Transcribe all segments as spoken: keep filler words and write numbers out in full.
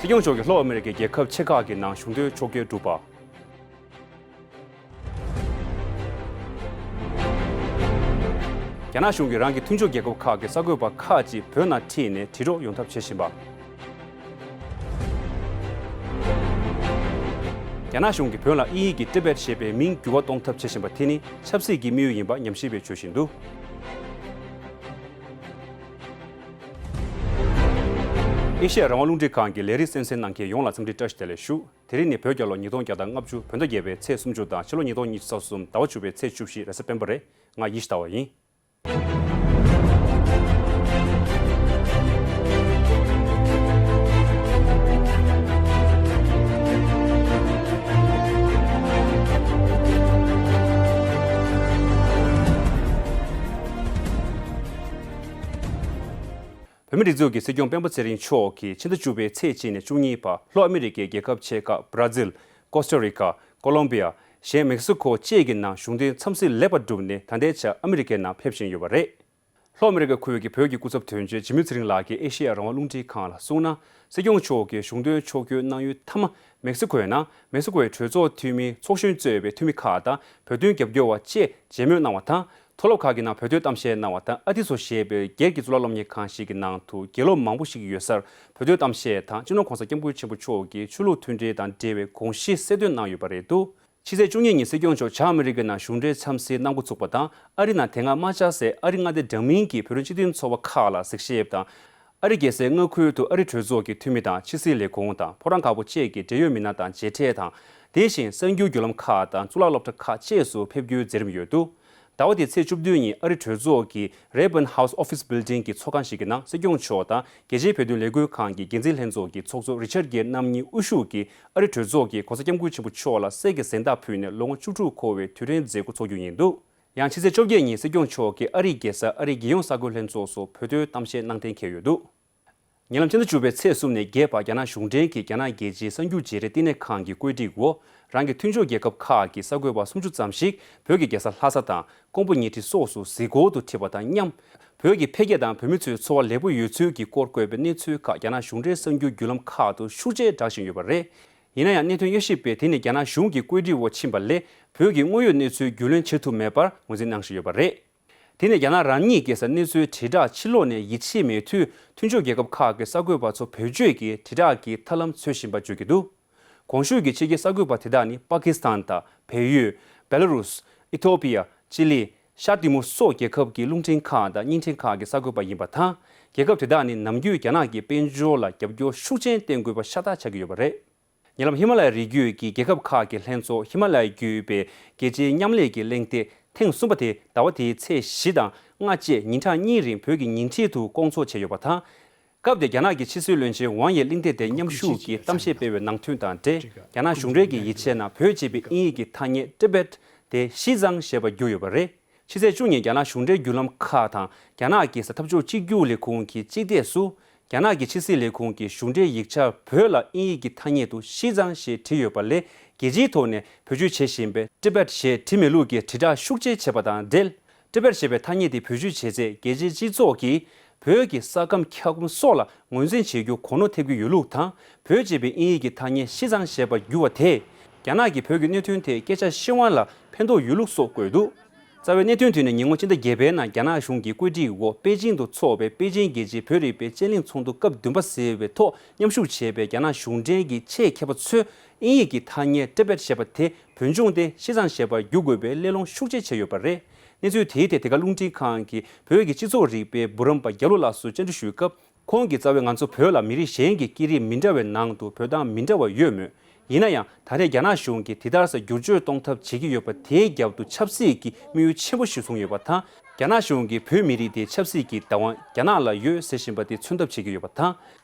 སྲིད་སྐྱོང་མཆོག་གིས་ལྷོ་ཨ་མི་རི་ཀའི་རྒྱལ་ཁབ་ཆེ་ཁག་གི་ནང་གཞུང་འབྲེལ་ཕྱོགས་བསྐྱོད་བསྒྲུབས་པ། རྒྱ་ནག་གཞུང་གིས་རང་གི་མཐུན་ཕྱོགས་རྒྱལ་ཁབ་ཁག་གི་གསར་འགོད་པ་ཁག་ཅིག་བོད་ནང་ཁྲིད་ནས་དྲིལ་སྒྲོག་ཡོང་ཐབས་བྱེད་བཞིན་པ། རྒྱ་ནག་གཞུང་གིས་བོད་ལ་དབྱིན་ཡིག་གི་ཊི་བེཊ་ཞེས་པའི་མིང་འགྱུར་བ་གཏོང་ཐབས་བྱེད་བཞིན་པ་དེ་ནི་ཆབ་སྲིད་ཀྱི་དམིགས་ཡུལ་ཡིན་པ་ཉམས་ཞིབ་པས་བརྗོད་བཞིན་འདུག་ཨེ་ཤེ་ཡ་རང་དབང་རླུང་འཕྲིན་ཁང་གི་ལས་རིམ་གསན་གཟིགས་གནང་མཁན་ཡོངས་ལ་འཚམས་འདྲི་བཀྲ་ཤིས་བདེ་ལེགས་ཞུ། དེ་རིང་ནི་བོད་རྒྱལ་ལོ་ཉིས་སྟོང་བརྒྱ་དང་ལྔ་བཅུ་བོད་ཟླ་བརྒྱད་པའི་ཚེས་སུམ་ཅུ་དང་ཕྱི་ལོ་ཉིས་སྟོང་ཉི་ཤུ་རྩ་གསུམ་ཟླ་བ་བཅུ་པའི་ཚེས་བཅུ་བཞི་རེས་གཟའ་སྤེན་པ་རེད། ང་ཡིད་ཆེས་ལྟ་བ་ཡིན། བོད་མིའི་སྒྲིག་འཛུགས་ཀྱི་སྲིད་སྐྱོང་སྤེན་པ་ཚེ་རིང་མཆོག་གིས་ཕྱི་ཟླ་བཅུ་པའི་ཚེས་གཅིག་ནས་བཅུ་གཉིས་བར་ལྷོ་ཨ་མི་རི་ཀའི་རྒྱལ་ཁབ་ཆེ་ཁག་བྷ་ར་ཛིལ། ཀོ་སྟ་རི་ཀ། ཀོ་ལོམ་བི་ཡ། གཞན་མེག་སི་ཀོ་བཅས་ཀྱི་ནང་གཞུང་འབྲེལ་འཚམས་གཟིགས་ལེགས་པར་བསྒྲུབས་ནས་ད་ལྟའི་ཆར་ཨ་མི་རི་ཀའི་ནང་ཕེབས་བཞིན་ཡོད་པ་རེད། ལྷོ་ཨ་མི་རི་ཀ་ཁུལ་གྱི་བོད་ཀྱི་སྐུ་ཚབ་དོན་གཅོད་འཇིགས་མེད་ཚེ་རིང་ལགས་ཀྱིས་ཨེ་ཤེ་ཡ་རང་དབང་རླུང་འཕྲིན་ཁང་ལ་གསུངས་ན། སྲིད་སྐྱོང་མཆོག་གིས་གཞུང་དོན་ཕྱོགས་བསྐྱོད་གནང་ཡུལ་མཐའ་མ་མེག་སི་ཀོའི་ནང་མེག་སི་ཀོའི་གྲོས་ཚོགས་འཐུས་མི་ཚོགས་གཞོན་གཙོས་པའི་འཐུས་མི་ཁག་དང་བོད་དོན་རྒྱབ་སྐྱོར་བ་བཅས་མཇལ་མོལ་གནང་བ་དང་། མཐོ་སློབ་ཁག་གི་ནང་བོད་དོན་གཏམ་བཤད་གནང་བ་དང་། ཨ་ཏི་སོ་ཞེས་པའི་སྒེར་གྱི་གཙུག་ལག་སློབ་གཉེར་ཁང་ཞིག་གི་ནང་དུ་དགེ་སློབ་མང་པོ་ཞིག་ཡོད་སར་བོད་དོན་གཏམ་བཤད་དང་སྤྱི་ནོར་༸གོང་ས་༸སྐྱབས་མགོན་ཆེན་པོ་མཆོག་གིས་ཆོས་ལུགས་མཐུན་འབྲེལ་དང་འབྲེལ་བའི་དགོངས་གཞི་གསལ་སྟོན་གནང་ཡོད་པ་རེད་འདུག་ཕྱི་ཚེས་བཅུ་གཉིས་ཉིན་སྲིད་སྐྱོང་མཆོག་བྱང་ཨ་མི་རི་ཀའི་ནང་གཞུང་འབྲེལ་འཚམས་གཟིགས་གནང་འགོ་ཚུགས་པ་དང་། ཨ་རི་ནང་དེ་སྔ་མ་ཆགས་སའི་ཨ་རི་མངའ་སྡེ་འདྲ་མིན་གྱི་བོད་རིགས་སྤྱི་མཐུན་ཚོགས་པ་ཁག་ལ་གཟིགས་ཞིབ་དང་། ཨ་རི་རྒྱལ་སའི་མངའ་ཁུལ་དུ་ཨ་རི་གྲོས་ཚོགས་ཀྱི་འཐུས་མི་དང་ཕྱི་སྲིད་ལས་ཁུངས་དང་ཕོ་བྲང་དཀར་པོ་བཅས་ཀྱི་འབྲེལ་ཡོད་མི་སྣ་དང་མཇལ་འཕྲད་དང་། དེ་བཞིན་གསར་འགྱུར་བརྒྱུད་ལམ་ཁག་དང་གཙུག་ལག་སློབ་གྲྭ་ཁག་བཅས་སུ་ཕེབས་རྒྱུའི་མཛད་རིམ་ཡོད་འདུག་ཟླ་བ་འདིའི་ཚེས་བཅུ་བདུན་ཉིན་ཨ་རི་གྲོས་ཚོགས་ཀྱི་Rayburn House Office Building གྱི་ཚོགས་ཁང་ཞིག་གི་ནང་སྲིད་སྐྱོང་མཆོག་དང་རྒྱལ་སྤྱིའི་བོད་དོན་ལས་འགུལ་ཁང་གི་འགན་འཛིན་ལྷན་ཚོགས་ཀྱི་ཚོགས་གཙོ་Richard Gere རྣམ་གཉིས་དབུ་བཞུགས་ཀྱིས་ཨ་རི་གྲོས་ཚོགས་ཀྱིས་༸གོང་ས་༸སྐྱབས་མགོན་ཆེན་པོ་མཆོག་ལ་གསེར་གྱི་གཟེངས་རྟགས་ཕུལ་ནས་ལོ་ངོ་བཅུ་དྲུག་འཁོར་བའི་དུས་དྲན་མཛད་སྒོ་འཚོགས་རྒྱུ་ཡིན་འདུག་ཡང་ཕྱི་ཚེས་བཅོ་བརྒྱད་ཉིན་སྲིད་སྐྱོང་མཆོག་གིས་ཨ་རིའི་རྒྱལ་ས་ཨ་རིའི་རྒྱལ་ཡོངས་གསར་འགོད་ལྷན་ཚོགས་སུ་བོད་དོན་གཏམ་བཤད་གནང་གཏན་འཁེལ་ཡོད་འདུག་ཉེ་ལམ་ཕྱི་ཟླ་བཅུ་པའི་ཚེས་གསུམ་ནས་བརྒྱད་བར་རྒྱ་ནག་གཞུང་འབྲེལ་གྱི་རྒྱ་ནག་རྒྱལ་སྤྱིའི་གསར་འགྱུར་བརྗེ་རེས་བསྟི་གནས་ཁང་གི་བཀོད་སྒྲིག་འོག་རང་གི་མཐུན་ཕྱོགས་རྒྱལ་ཁབ་ཁག་གི་གསར་འགོད་པ་སུམ་ཅུ་ཙམ་ཞིག་བོད་ཀྱི་རྒྱལ་ས་ལྷ་ས་དང་ཀོང་པོ་ཉེ་འཁྲིས་སོགས་སུ་གཟིགས་སྐོར་དུ་ཁྲིད་པ་དང་མཉམ། བོད་ཀྱི་འཕེལ་རྒྱས་དང་བོད་མི་ཚོའི་འཚོ་བ་ལེགས་པོ་ཡོད་ཚུལ་གྱི་སྐོར་བཀོད་པའི་གནས་ཚུལ་ཁག་རྒྱ་ནག་གཞུང་འབྲེལ་གསར་འགྱུར་བརྒྱུད་ལམ་ཁག་ཏུ་ཤུགས་ཆེ་བསྒྲགས་བཞིན་ཡོད་པ་རེད། ཡིན་ན་ཡང་གནད་དོན་དབྱེ་ཞིབ་པས་དེ་ནི་རྒྱ་ནག་གཞུང་གི་བཀོད་སྒྲིག་འོག་ཕྱིན་པ་ལས་བོད་ཀྱི་དངོས་ཡོད་གནས་ཚུལ་རྒྱུས་ལོན་བྱེད་ཐུབ་མེད་པར་ངོས་འཛིན་གནང་བཞིན་ཡོད་པ་རེད། དེ་ནི་རྒྱ་ནག་རང་ཉིད་ཀྱི་གནས་ཚུལ་དྲིལ་བསྒྲགས་ཕྱི་ལོགས་ནས་ཡིད་ཆེས་མེད་དུས་མཐུན་ཕྱོགས་རྒྱལ་ཁབ་ཁག་གི་གསར་འགོད་པ་ཚོ་བེད་སྤྱོད་ཀྱིས་དྲིལ་བསྒྲགས་ཀྱི་ཐབས་ལམ་འཚོལ་བཞིན་པ་བརྗོད་ཀྱི་འདུག་གོང་ཞུས་ཀྱི་ཕྱི་རྒྱལ་གསར་འགོད་པ་དེ་དག་ནི་པ་ཀི་སི་ཐན་དང་བལ་ཡུལ། བེ་ལ་རུས། ཨི་ཐོ་པི་ཡ། ཅི་ལི། ཤར་ཏི་མོར་སོགས་རྒྱལ་ཁབ་ཀྱི་རླུང་འཕྲིན་ཁང་དང་བརྙན་འཕྲིན་ཁང་གི་གསར་འགོད་པ་ཡིན་པ་དང་། རྒྱལ་ཁབ་དེ་དག་ནི་ནམ་རྒྱུན་རྒྱ་ནག་གི་དཔལ་འབྱོར་ལ་རྒྱབ་སྐྱོར་ཤུགས་ཆེན་བསྟེན་དགོས་པ་ཤ་སྟག་ཆགས་ཀྱི་ཡོད་པ་རེད། ཉེ་ལམ་ཧི་མ་ལ་ཡའི་རི་རྒྱུད་ཀྱི་རྒྱལ་ཁབ་ཁག་གི་ལྷན་ཚོགས་ཧི་མ་ལ་ཡ་བརྒྱུད་པའི་རྒྱལ་སྤྱིའི་མཉམ་ལས་ཀྱི་གླེང་སྟེགས་ཐེངས་གསུམ་པ་དེ་ཟླ་བ་འདིའི་ཚེས་བཞི་དང་ལྔ་བཅས་ཉིན་གྲངས་གཉིས་རིང་བོད་ཀྱི་ཉིང་ཁྲི་དུ་བསྐོང་ཚོགས་བྱས་ཡོད་པ་དང་། སྐབས་དེར་རྒྱ་ནག་གི་ཕྱི་སྲིད་བློན་ཆེན་ཝང་ཡེ་གླེང་སྟེགས་དེར་མཉམ་ཞུགས་ཀྱིས་གཏམ་བཤད་སྤེལ་བའི་ནང་དོན་དང་འབྲེལ། རྒྱ་ནག་གཞུང་འབྲེལ་གྱི་ཡིད་ཆེས་ནང་བོད་ཅེས་པའི་དབྱིན་ཡིག་གི་ཐ་སྙད་ཊི་བེཊ་དེ་ཤི་ཙང་ཞེས་པར་བསྒྱུར་ཡོད་པ་རེད། ཕྱི་ཚེས་བཅུ་ཉིན་རྒྱ་ནག་གཞུང་འབྲེལ་བརྒྱུད་ལམ་ཁག་དང་རྒྱ་ནག་གི་གཟའ་འཐབ་ཕྱོགས་གཅིག་གྱུར་ལས་ཁུངས་ཀྱི་སྤྱི་སྟེགས་སུ། རྒྱ་ནག་གི་ཕྱི་སྲིད་ལས་ཁུངས་ཀྱི་གཞུང་འབྲེལ་ཡིག་ཆར་བོད་ལ་དབྱིན་ཡིག་གི་ཐ་སྙད་དུ་ཤི་ཙང་ཞེས་བྲིས་ཡོད་པ་ལས་རྒྱལ་སྤྱིའི་ཐོག་ནས་བེད་སྤྱོད་བྱེད་བཞིན་པའི་ཊི་བེཊ་ཞེས་བྲིས་མེད་ལུགས་ཀྱི་དྲིལ་བསྒྲགས་ཤུགས་ཆེ་བྱས་པ་དང་འབྲེལ། ཊི་བེཊ་ཞེས་པའི་ཐ་སྙད་དེ་བེད་སྤྱོད་བྱས་ཚེ་རྒྱལ་སྤྱིའི་སྤྱི་ཚོགས་ཀྱིས་བོད་ཀྱི་ས་ཁམས་ཁྱབ་ཁོངས་སོགས་ལ་ངོས་འཛིན་བྱེད་རྒྱུར་གོ་ནོར་ཐེབས་ཀྱི་ཡོད་ལུགས་དང་། བོད་ཅེས་པའི་དབྱིན་ཡིག་གི་ཐ་སྙད་ཤི་ཙང་ཞེས་པར་བསྒྱུར་བ་དེས། རྒྱ་ནག་གིས་བོད་ཀྱི་གནད་དོན་ཐད་སྐད་ཆ་བཤད་དབང་ལ་ཕན་ཐོགས་ཡོད་ལུགས་སོགས་བཀོད་འདུག་རྩ་བའི་གནད་དོན་དེ་ནི་ཉེ་སྔོན་ཕྱི་ཟླ་བརྒྱད་པའི་ནང་རྒྱ་ནག་གཞུང་གི་བཀོད་སྒྲིག་འོག་པེ་ཅིང་དུ་འཚོགས་པའི་པེ་ཅིང་རྒྱལ་སྤྱིའི་བོད་རིག་པའི་དཔྱད་གླེང་ཚོགས་འདུ་སྐབས་བདུན་པ་ཟེར་བའི་ཐོག་མཉམ་ཞུགས་བྱས་པའི་རྒྱ་ནག་གཞུང་འབྲེལ་གྱི་ཆེད་མཁས་པ་ཚོས་དབྱིན་ཡིག་གི་ཐ་སྙད་ཊི་བེཊ་ཞེས་པ་དེ་བོད་སྦྱོང་སྟེ་ཤི་ཙང་ཞེས་པར་བསྒྱུར་དགོས་པའི་གླེང་སློང་ཤུགས་ཆེ་བྱས་ཡོད་པ་རེད། གནས་ཚུལ་དེའི་ཐད་དེ་ག་རླུང་འཕྲིན་ཁང་གིས་བོད་ཀྱི་སྤྱི་ཚོགས་རིག་པའི་བུ་རམ་པ་རྒྱ་ལོ་ལགས་སུ་བཅར་འདྲི་ཞུས་སྐབས། ཁོང་གིས་རྩ་བའི་ང་ཚོ་བོད་ལ་མི་རིགས་གཞན་གྱི་སྐད་རིགས་མི་འདྲ་བའི་ནང་དུ་བོད་གདངས་མི་འདྲ་བ་ཡོད་མོད། ཡིན་ན་ཡང་ད་རེས་རྒྱ་ནག་གཞུང་གིས་དེ་ལྟར་ས་བསྒྱུར་བཅོས་གཏོང་ཐབས་བྱེད་ཀྱི་ཡོད་པ་དེའི་རྒྱབ་ཏུ་ཆབ་སྲིད་ཀྱི་དམིགས་ཡུལ་ཆེན་པོ་ཞིག་བཟུང་ཡོད་པ་དང་། རྒྱ་ནག་གཞུང་གིས་བོད་མི་རིགས་དེའི་ཆབ་སྲིད་ཀྱི་བདག་དབང་རྒྱ་ནག་ལ་ཡོད་ཟེར་བཞིན་པ་དེ་མཚོན་ཐབས་བྱེད་ཀྱི་ཡོད་པ་དང་།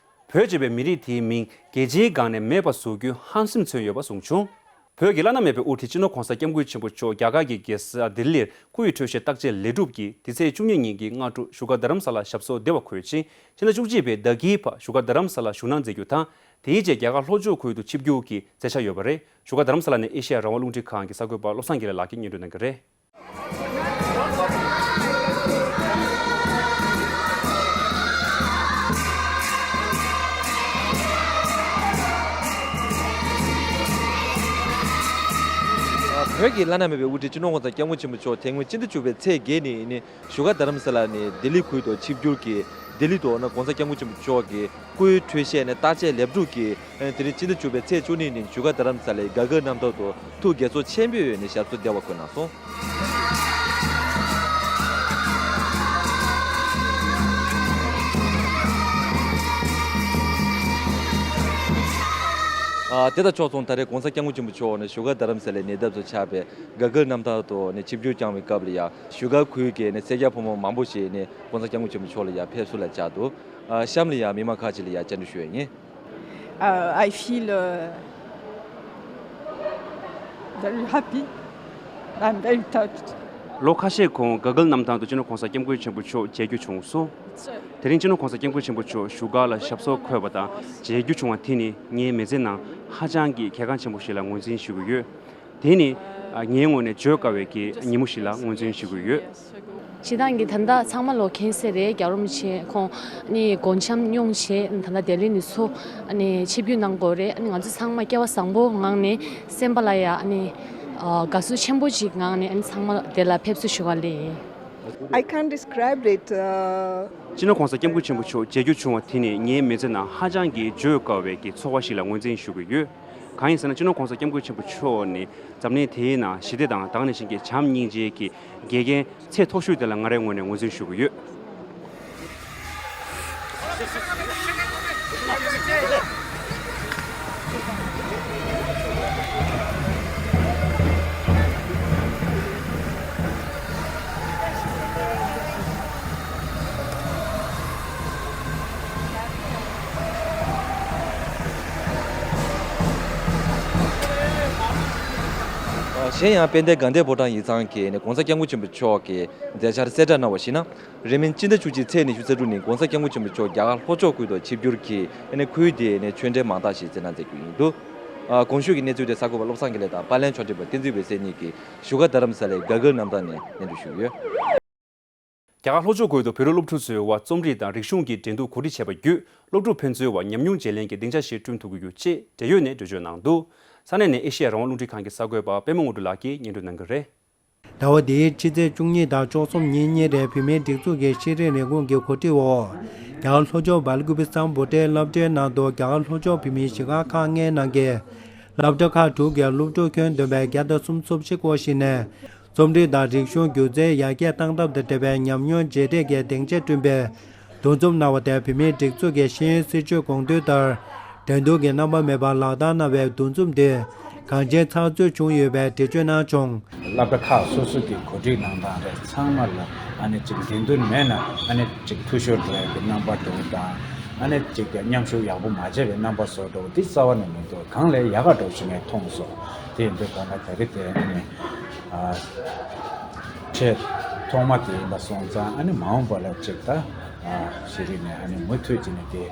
བོད་ཅེས་པའི་མི་རིགས་དེའི་མིང་རྒྱལ་སྤྱིའི་སྒང་ནས་མེད་པ་བཟོ་རྒྱུའི་ཧམ་སེམས་མཚོན་ཡོད་པ་གསུངས་བྱུང་། བོད་ཀྱི་བླ་ན་མེད་པའི་དབུ་ཁྲིད་སྤྱི་ནོར་༸གོང་ས་༸སྐྱབས་མགོན་ཆེན་པོ་མཆོག་རྒྱ་གར་གྱི་རྒྱལ་ས་ལྡི་ལིར་སྐུ་ཡི་འཕྲོད་བཞེས་བརྟག་དཔྱད་ལས་སྒྲུབ་ཀྱིས་འདི་ཚེས་བཅུ་གཉིས་ཉིན་གྱི་སྔ་དྲོ་བཞུགས་སྒར་རྡ་རམ་ས་ལར་ཞབས་སོར་བདེ་བར་འཁོད་ཅིང་། ཕྱི་ཟླ་བཅུ་གཅིག་པའི་ཟླ་དཀྱིལ་བར་བཞུགས་སྒར་རྡ་རམ་ས་ལར་བཞུགས་གནང་མཛད་རྒྱུ་དང་། དེའི་རྗེས་རྒྱ་གར་ལྷོ་ཕྱོགས་ཁུལ་དུ་ཆིབས་བསྒྱུར་གྱི་མཛད་འཆར་ཡོད་པ་རེད། བཞུགས་སྒར་རྡ་རམ་ས་ལ་ནས་ཨེ་ཤེ་ཡ་རང་དབང་རླུང་འཕྲིན་ཁང་གི་གསར་འགོད་པ་བློ་བཟང་དགེ་ལེགས་ལགས་ཀྱིས་སྙན་སྒྲོན་གནང་གི་རེད། བོད་ཀྱི་བླ་ན་མེད་པའི་དབུ་ཁྲིད་སྤྱི་ནོར་༸གོང་ས་༸སྐྱབས་མགོན་ཆེན་པོ་མཆོག་དེ་སྔོན་སྤྱི་ཟླ་བཅུ་པའི་ཚེས་བརྒྱད་ཉིན་ནི་བཞུགས་སྒར་རྡ་རམ་ས་ལ་ནས་ལྡི་ལི་ཁུལ་དུ་ཆིབས་བསྒྱུར་གྱིས་ལྡི་ལི་དུ་༸གོང་ས་༸སྐྱབས་མགོན་ཆེན་པོ་མཆོག་གི་སྐུའི་འཕྲོད་བཞེས་ནས་བརྟག་དཔྱད་ལེགས་གྲུབ་ཀྱིས། དེ་རིང་སྤྱི་ཟླ་བཅུ་པའི་ཚེས་བཅུ་གཉིས་ཉིན་བཞུགས་སྒར་རྡ་རམ་ས་ལའི་གྷ་གྷལ་གནམ་ཐང་དུ་ཐུགས་དགྱེས་ཚོར་ཆེན་པོའི་ངང་ནས་ཞབས་སོར་བདེ་བར་འཁོད་གནང་སོང་། ཨ། དེ་དང་ཕྱོགས་མཚུངས་ད་རེས་༸གོང་ས་༸སྐྱབས་མགོན་ཆེན་པོ་མཆོག་ནས་བཞུགས་སྒར་རྡ་རམ་ས་ལའི་ཉེ་འདབས་སུ་ཆགས་པའི་གྷ་གྷལ་གནམ་ཐང་དུ་ནས་ཆིབས་བསྒྱུར་བསྐྱངས་པའི་སྐབས་ལ་ཡང་བཞུགས་སྒར་ཁུལ་གྱི་ནས་སེར་སྐྱ་ཕོ་མོ་མང་པོ་ཞིག་ནས་༸གོང་ས་༸སྐྱབས་མགོན་ཆེན་པོ་མཆོག་ལ་ཡང་ཕེབས་བསུ་ལ་བཅར་འདུག་ཨ། གཤམ་ལ་ཡང་མི་མང་ཁག་ཅིག་ལ་ཡང་བཅར་འདྲི་ཞུ་ཡ་ཡིན། Uh, I feel, uh, very happy. I'm very touched. ལོ་ཁ་ཤས་གོང་གྷ་གྷལ་གནམ་ཐང་དུ་སྤྱི་ནོར་༸གོང་ས་༸སྐྱབས་མགོན་ཆེན་པོ་མཆོག་མཇལ་རྒྱུ་བྱུང་སོང་། དེ་རིང་སྤྱི་ནོར་༸གོང་ས་༸སྐྱབས་མགོན་ཆེན་པོ་མཆོག་བཞུགས་སྒར་ལ་ཞབས་སོར་འཁོད་པ་དང་མཇལ་རྒྱུ་བྱུང་བ་དེ་ནི་ངའི་མི་ཚེ་ནང་ཧ་ཅང་གི་གལ་འགངས་ཆེན་པོ་ཞིག་ལ་ངོས་འཛིན་ཞུ་གི་ཡོད། དེ་ནི་ངའི་ངོས་ནས་བརྗོད་དཀའ་བའི་གི་ཉིན་མོ་ཞིག་ལ་ངོས་འཛིན་ཞུ་གི་ཡོད། སྤྱིར་བཏང་གི་ད་ལྟ་ཚང་མ་ལོ་མཁྱེན་གསལ་རེད། རྒྱལ་བ་རིན་པོ་ཆེ་ཁོང་ནི་སྒོ་བྱང་སྙུང་བྱས་ད་ལྟ་ལྡི་ལི་ནས་ཚུར་ནི་ཆིབས་བསྒྱུར་གནང་དགོས་རེད། ཨ་ནི་ང་ཚོ་ཚང་མ་སྐལ་བ་བཟང་པོ་ངང་ནས་སེམས་པ་ལ་ཡ་ཨ་ནི་དགའ་བསུ་ཆེན་པོ་ཅིག་ངང་ནས་ཨ་ནི་ཚང་མ་དེ་ལ་ཕེབས་བསུ་ཞུ་བ་ལེ་ཡིན། I can't describe it. Uh, སྤྱི་ནོར་༸གོང་ས་༸སྐྱབས་མགོན་ཆེན་པོ་མཆོག་མཇལ་རྒྱུ་བྱུང་བ་དེ་ནི་ངའི་མི་ཚེ་ནང་ཧ་ཅང་གི་བརྗོད་དཀའ་བའི་གི་ཚོར་བ་ཞིག་ལ་ངོས་འཛིན་ཞུ་གི་ཡོད། གང་ཡིན་ཟེར་ན་སྤྱི་ནོར་༸གོང་ས་༸སྐྱབས་མགོན་ཆེན་པོ་མཆོག་ནི་འཛམ་གླིང་དེའི་ནང་ཞི་བདེ་དང་དེ་ནང་བཞིན་གྱི་བྱམས་སྙིང་རྗེ་གི་དགེ་རྒན་ཚད་མཐོ་ཤོས་དེ་ལ་ང་རའི་ངོས་ནས་ངོས་འཛིན་ཞུ་གི་ཡོད། གཞན་ཡང་དཔལ་ལྡན་དགའ་ལྡན་ཕོ་བྲང་ཡིག་ཚང་གིས་ནི་༸གོང་ས་༸སྐྱབས་མགོན་ཆེན་པོ་མཆོག་གི་མཛད་འཆར་གསལ་བསྒྲགས་གནང་བར་གཞིགས་ན། རིང་མིན་སྤྱི་ཟླ་བཅུ་གཅིག་ཚེས་ཉི་ཤུ་རྩ་དྲུག་ཉིན་༸གོང་ས་༸སྐྱབས་མགོན་ཆེན་པོ་མཆོག་རྒྱ་གར་ལྷོ་ཕྱོགས་ཁུལ་དུ་ཆིབས་བསྒྱུར་གྱིས་ནི་ཁུལ་དེའི་ནི་ཆོས་འབྲེལ་མང་དག་ཞིག་བསྩལ་གནང་མཛད་རྒྱུ་ཡིན་འདུག་ཨ། གོང་ཞུས་ཀྱི་གནས་ཚུལ་དེ་གསར་འགོད་པ་བློ་བཟང་དགེ་ལེགས་དང་པར་ལེན་ཕྱོགས་སྒྲིག་པ་བསྟན་འཛིན་འོད་ཟེར་གཉིས་ཀྱིས་བཞུགས་སྒར་རྡ་རམ་ས་ལའི་གྷ་གྷལ་གནམ་ཐང་ནས་སྙན་སྒྲོན་ཞུས་ཡོད། རྒྱ་གར་ལྷོ་ཕྱོགས་ཁུལ་དུ་སློབ་ཕྲུག་ཚོའི་དབར་རྩོམ་རིག་དང་རིག་གཞུང་གི་འགྲན་བསྡུར་གོ་སྒྲིག་བྱས་པ་བརྒྱུད། སློབ་ཕྲུག་ཕན་ཚུན་དབར་ཉམས་མྱོང་བརྗེ་ལེན་གྱི་སྡིངས་ཆ་ཞིག་བསྐྲུན་ཐུབ་ཀྱི་ཡོད་ཅེས་འབྲེལ་ཡོད་ནས་འགྲེལ་བརྗོད་གནང་འདུག་ས་གནས་ནས་ཨེ་ཤེ་ཡ་རང་དབང་རླུང་འཕྲིན་ཁང་གི་གསར་འགོད་པ་པད་མ་དངོས་གྲུབ་ལགས་ཀྱིས་སྙན་སྒྲོན་གནང་གི་རེད། ཟླ་བ་འདིའི་ཕྱི་ཚེས་བཅུ་གཉིས་དང་བཅུ་གསུམ་ཉིན་གཉིས་རིང་བོད་མིའི་སྒྲིག་འཛུགས་ཀྱི་ཤེས་རིག་ལས་ཁུངས་ཀྱི་གོ་སྒྲིག་འོག་རྒྱ་གར་ལྷོ་ཕྱོགས་སྦེལ་ཀུ་པེ་སམ་བྷོ་ཊའི་སློབ་གྲྭའི་ནང་དུ་རྒྱ་གར་ལྷོ་ཕྱོགས་བོད་མིའི་གཞིས་ཆགས་ཁག་ལྔའི་ནང་གི་སློབ་གྲྭ་ཁག་དྲུག་གི་སློབ་ཕྲུག་ཁྱོན་བསྡོམས་པའི་བརྒྱ་དང་སུམ་ཅུ་སོ་བཞི་སྐོར་ཞིག་ནས། རྩོམ་རིག་དང་རིག་གཞུང་སྒྱུ་རྩལ་ཡར་རྒྱས་གཏང་ཐབས་དང་འབྲེལ་བའི་ཉམས་མྱོང་བརྗེ་རེས་ཀྱི་སྡིངས་ཆ་བསྐྲུན་པའི་འདུ་འཛོམས་གནང་བ་དེར་བོད་མིའི་སྒྲིག་འཛུགས་ཀྱི་ཤེས་ཡོན་སྲིད་བྱུས་དགོངས་དོན་ལྟར། འགྲན་བསྡུར་གྱི་རྣམ་པ་མེད་པར་ལག་བསྟར་གནང་བའི་འདུ་འཛོམས་དེ་གང་ཅིའི་ཚགས་ཚུད་བྱུང་ཡོད་པའི་འགྲེལ་བརྗོད་གནང་བྱུང་། སློབ་གྲྭ་ཁག་སོ་སོ་གི་གོ་སྒྲིག་གནང་སྟངས་རེད། ཚང་མ་ལ་ཨ་ནི་ཅིག་འགྲན་བསྡུར་མེད་ན་ཨ་ནི་ཅིག་འཐུས་ཤོར་འགྲོ་ཡག་གི་རྣམ་པ་འདྲ་བོ་དང་། ཨ་ནི་ཅིག་མཉམ་ཞུགས་ཡག་པོ་མ་བྱས་པའི་རྣམ་པ་བཟོ་འདྲ་བོ་འདི་རྩ་བ་ནས་མི་འདུག་གང་ལས་ཡག་ག་འདྲ་བོ་ཞིག་ངས་མཐོང་སོང་། དེ་ཡིན་དུས་གང་ལ་ད་རེས་དེ་ཨ་ནི། ཨ། ཆེས་ཐོག་མ་དེ་ཡིན་པ་སོང་ཙང་ཨ་ནི་མ་འོངས་པ་ལ་ཅིག་ད་ཨ་ཤེས་རིག་ནས་ཨ་ནི་མུ་མཐུད་ཀྱིས་ནི་དེ་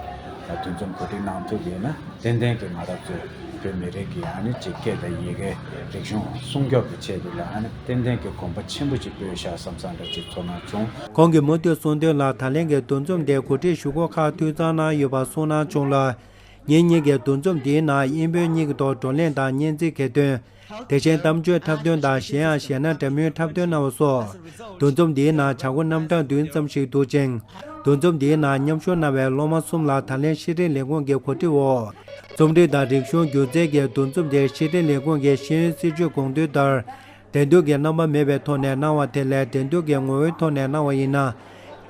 འདུ་འཛོམས་གོ་སྒྲིག་གནང་ཐུབ་ཡོད་ན་ཏན་ཏན་གྱི་ང་རང་ཚོའི་བོད་མི་རིགས་ཀྱི་ཨ་ནི་ཅིག་སྐད་དང་ཡི་གེ་རིག་གཞུང་སྲུང་སྐྱོབ་ཀྱི་ཆེད་དུ་ལ་ཨ་ནི་ཏན་ཏན་གྱི་གོམ་པ་ཆེན་པོ་ཅིག་སྤོས་ཤག་བསམ་བསམ་འདྲ་ཅིག་ཚོར་སྣང་བྱུང་། ཁོང་གིས་མུ་མཐུད་གསུངས་དོན་ལ་ད་ལན་གྱི་འདུ་འཛོམས་དེ་གོ་སྒྲིག་ཞུ་སྒོ་ཁག་འཐུས་ཚང་གནང་ཡོད་པ་གསུངས་གནང་བྱུང་ལ། ཉིན་གཉིས་ཀྱི་འདུ་འཛོམས་འདིའི་ནང་དབྱིན་བོད་གཉིས་ཀྱི་ཐོག་བགྲོ་གླེང་དང་སྙན་ཚིག་གི་འདོན། དེ་བཞིན་གཏམ་བརྗོད་འཁྲབ་སྟོན་དང་གཞན་ཡང་གཞས་སྣ་འདྲ་མིན་འཁྲབ་སྟོན་གནང་བ་སོགས། འདུ་འཛོམས་འདིའི་ནང་བྱ་སྒོ་རྣམ་གྲངས་བདུན་ཙམ་ཞིག་འདུག་ཅིང་། འདུ་འཛོམས་འདིའི་ནང་མཉམ་ཞུགས་གནང་བའི་སློབ་མ་གསུམ་ལ་ད་ལན་ཤེས་རིག་ལས་ཁུངས་ཀྱི་གོ་སྒྲིག་འོག་རྩོམ་རིག་དང་རིག་གཞུང་སྒྱུ་རྩལ་གྱི་འདུ་འཛོམས་དེ་ཤེས་རིག་ལས་ཁུངས་ཀྱི་ཤེས་ཡོན་སྲིད་བྱུས་དགོངས་དོན་ལྟར། འགྲན་བསྡུར་གྱི་རྣམ་པ་མེད་པའི་ཐོག་ནས་གནང་བ་དེ་ལས་འགྲན་བསྡུར་གྱི་ངོ་བོའི་ཐོག་ནས་གནང་བ་ཡིན་ན།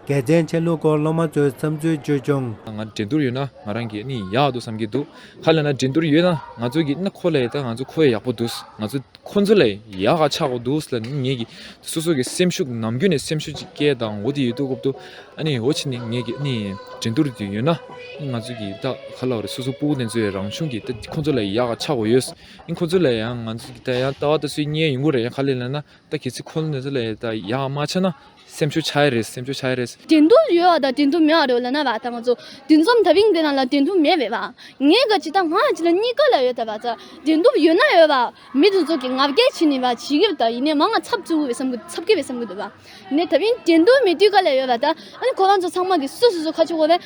དགེ་མཚན་ཆེ་ལུགས་སྐོར་སློབ་མ་ཚོས་བསམ་ཚུལ་བརྗོད་བྱུང་། ང་འགྲན་བསྡུར་ཡོད་ན་ང་རང་གིས་ནི་ཡག་འདུག་བསམ་གྱི་འདུག་ག་རེ་ལབ་ན་འགྲན་བསྡུར་ཡོད་ན་ང་ཚོ་གིས་ནི་ཁོ་ལས་ད་ང་ཚོ་ཁོ་ཡག་པོ་འདུག་ང་ཚོ་ཁོ་ཚོ་ལས་ཡག་ག་ཆགས་དགོས་འདུག་ལབ་ནི་ངེད་ཀྱི་སོ་སོ་གི་སེམས་ཤུགས་ནམ་རྒྱུན་ནས་སེམས་ཤུགས་ཅིག་སྐྱེས་དང་འོ་དེ་ཡོད་དུས་སྐབས་དུ་ཨ་ནི་འོ་ཕྱི་ནི་ངེད་ཀྱི་ནི་འགྲན་བསྡུར་དེ་ཡོད་ན་ང་ཚོ་གིས་ད་ག་རེ་ལབ་རེད། སོ་སོ་སྤུ་གུ་དེ་ཚོའི་རང་གཞུང་གིས་ད་ཁོ་ཚོ་ལས་ཡག་ག་ཆགས་དགོས་ཡོད། ཨིན་ཁོ་ཚོ་ལ་ཡང་ང་ཚོ་གི་ད་ཡང་ལྟ་བ་ད་སུའི་ཉེ་ཡོང་གི་རེད། ཡང་ག་ལེ་ལབ་ན་ད་གལ་སྲིད་ཁོ་ཚོ་ལ་ད་ཡག་མ་ཆགས་ན་ སེམས་ཤུགས་ཆག་ཡ་རེད། སེམས་ཤུགས་ཆག་ཡ་རེད། འགྲན་བསྡུར་ཡོད་པ་དང་འགྲན་བསྡུར་མེད་པ་རེད་ལབ་ན་བ་ད་ང་ཚོ་འདུ་འཛོམས་ད་བིང་དེ་ནང་ལ་འགྲན་བསྡུར་མེད་པས་བ། ངས་ག་ཅི་ད་ང་ཅི་ལ་གཉིས་ཀ་ལ་ཡོད་ད་བ་ད་འགྲན་བསྡུར་ཡོད་ན་ཡོད་བ། མི་དེ་ཚོ་གི་ང་རྒྱལ་བྱེད་ནི་བ་བྱེད་ཀྱི་ད་ཡིན་ནས་མ་ང་ཚབ་ཚུགས་པའི་བསམ་གི་ཚབ་ཀྱི་བའི་བསམ་གི་འདུག་བ། ཡིན་ནས་ད་བིང་འགྲན་བསྡུར་མེད་དུས་ག་ལ་ཡོད་བ་ད་ཨ་ནི་ཁོ་རང་ཚོ་ཚང་མ་གི་སུ་སུ་སུ་ཁ་ཆུ་གོ་བས་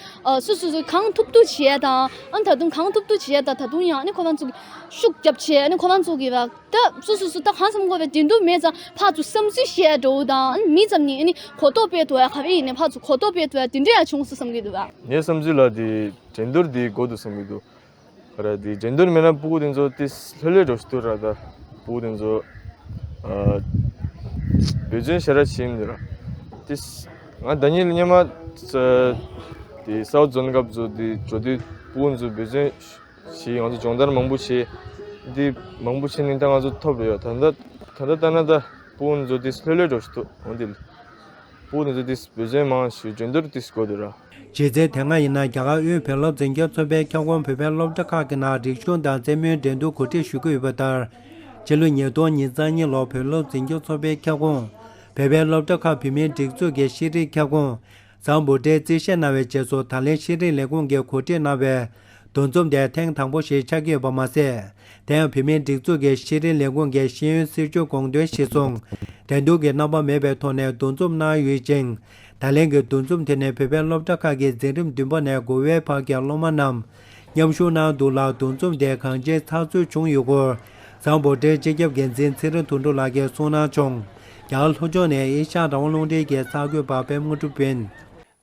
སུ་སུ་སུ་གང་ཐུབ་ཐུབ་བྱེད་ཡ་དང་ཨ་ནི་ད་དུང་གང་ཐུབ་ཐུབ་བྱེད་ཡ་ད་ད་དུང་ཡང་ཨ་ནི་ཁོ་རང་ཚོ་གི་ཤུགས་རྒྱབ་བྱེད་ཨ་ནི་ཁོ་རང་ཚོ་གི་བ། ད་སོ་སོ་སོ་ད་གང་བསམ་དགོས་པའི་འགྲན་བསྡུར་མེད་ཙང་ཕར་ཚུར་བསམ་ཚུལ་བཤད་འགྲོ་དང་མི་ཙམ་ནི་ཨ་ནི་གོ་རྟོགས་སྤེལ་ཐུབ་ཡ་ག་བས་ཡིན་ནའི་ཕར་ཚུར་གོ་རྟོགས་སྤེལ་ཐུབ་ཡ་དེ་འདྲ་ཡ་བྱུང་སོང་བསམ་གྱི་འདུག་བ། ངའི་བསམ་ཚུལ་ལ་དེ་འགྲན་བསྡུར་དེ་དགོས་འདུག་བསམ་གྱི་འདུག་ར། དེ་འགྲན་བསྡུར་མེད་ན་ཕྲུ་གུ་དེ་ཚོ་དེ་ལྷོད་ལྷོད་འགྲོ་ཞིག་འདུག་ར། ད་ཕྲུ་གུ་དེ་ཚོ་འབད་བརྩོན་ཞེ་དྲག་བྱེད་མི་འདུག་ར། དེ་ང་ཟླ་ཉིན་ལ་སྔོན་མ་དེ་སའུ་ཛོན་སྐབས་ཚོ་དེ་འགྲོ་དུས་ཕྲུ་གུ་ཚོ་འབད་བརྩོན་ཞེས་ང་ཚོ་སྦྱོང་བརྡར་མང་པོ་བྱས། འདི་མང་པོ་བྱས་ནས་ད་ང་ཚོ་ཐོབ་རེད་ཡ། ད་ལྟ་ད་ལྟ་ལྟ་ན་ད་ཕྲུ་གུ་ཚོ་འདི་ལྷོད་ལྷོད་འགྲོ་ཞིག་འདུག་འོ་འདི་ལ་ཕྲུ་གུ་ཚོ་འདི་འབད་བརྩོན་མང་ཞིག་འགྲན་བསྡུར་འདི་དགོས་འདུག་ར། ལྗིད་ཚད་དེ་སྔ་ཡིན་ན་རྒྱ་གར་དབུས་བོད་སློབ་འཛིན་སྐྱོང་ཚོགས་པའི་ཁྱབ་ཁོངས་བོད་པའི་སློབ་གྲྭ་ཁག་གི་ནང་རིག་གཞུང་དང་རྩེད་མོའི་འགྲན་བསྡུར་གོ་སྒྲིག་ཞུ་གི་ཡོད་པ་ལྟར། ཕྱི་ལོ་ཉིས་སྟོང་ཉེར་གཉིས་ལོར་བོད་སློབ་འཛིན་སྐྱོང་ཚོགས་པའི་ཁྱབ་ཁོངས་བོད་པའི་སློབ་གྲྭ་ཁག་བོད་མིའི་སྒྲིག་འཛུགས་ཀྱི་ཤེས་རིག་ཁྱབ་ཁོངས། ཛམ་བྷོ་ཊའི་རྩིས་བཤེར་གནང་བའི་རྗེས་སུ་ད་ལན་ཤེས་རིག་ལས་ཁུངས་ཀྱིས་གོ་སྒྲིག་གནང་བའི་འདུ་འཛོམས་དེ་ཐེངས་དང་པོ་ཞིག་ཆགས་ཀྱི་ཡོད་པ་མ་ཟད། དེ་ཡང་བོད་མིའི་སྒྲིག་འཛུགས་ཀྱི་ཤེས་རིག་ལས་ཁུངས་ཀྱི་ཤེས་ཡོན་སྲིད་བྱུས་དགོངས་དོན་གཞིར་བཟུང་། འགྲན་བསྡུར་གྱི་རྣམ་པ་མེད་པའི་ཐོག་ནས་འདུ་འཛོམས་གནང་ཡོད་ཅིང་། ད་ལན་གྱི་འདུ་འཛོམས་དེ་ནི་བོད་པའི་སློབ་གྲྭ་ཁག་གི་འཛིན་རིམ་བདུན་པ་ནས་དགུ་པའི་བར་གྱི་སློབ་མ་རྣམས་མཉམ་ཞུགས་གནང་འདུག་ལ། འདུ་འཛོམས་དེ་གང་ཅིའི་ཚགས་ཚུད་བྱུང་ཡོད་སྐོར། ཛམ་བྷོ་ཊའི་སྤྱི་ཁྱབ་འགན་འཛིན་ཚེ་རིང་དོན་གྲུབ་ལགས་ཀྱིས་གསུངས་གནང་བྱུང་། རྒྱ་གར་ལྷོ་ཕྱོགས་ནས་ཨེ་ཤ་ཡ་རང་དབང་རླུང་འཕྲིན་གྱི་གསར་འགོད་པ་པད་མ་དངོས་གྲུབ་ཡིན།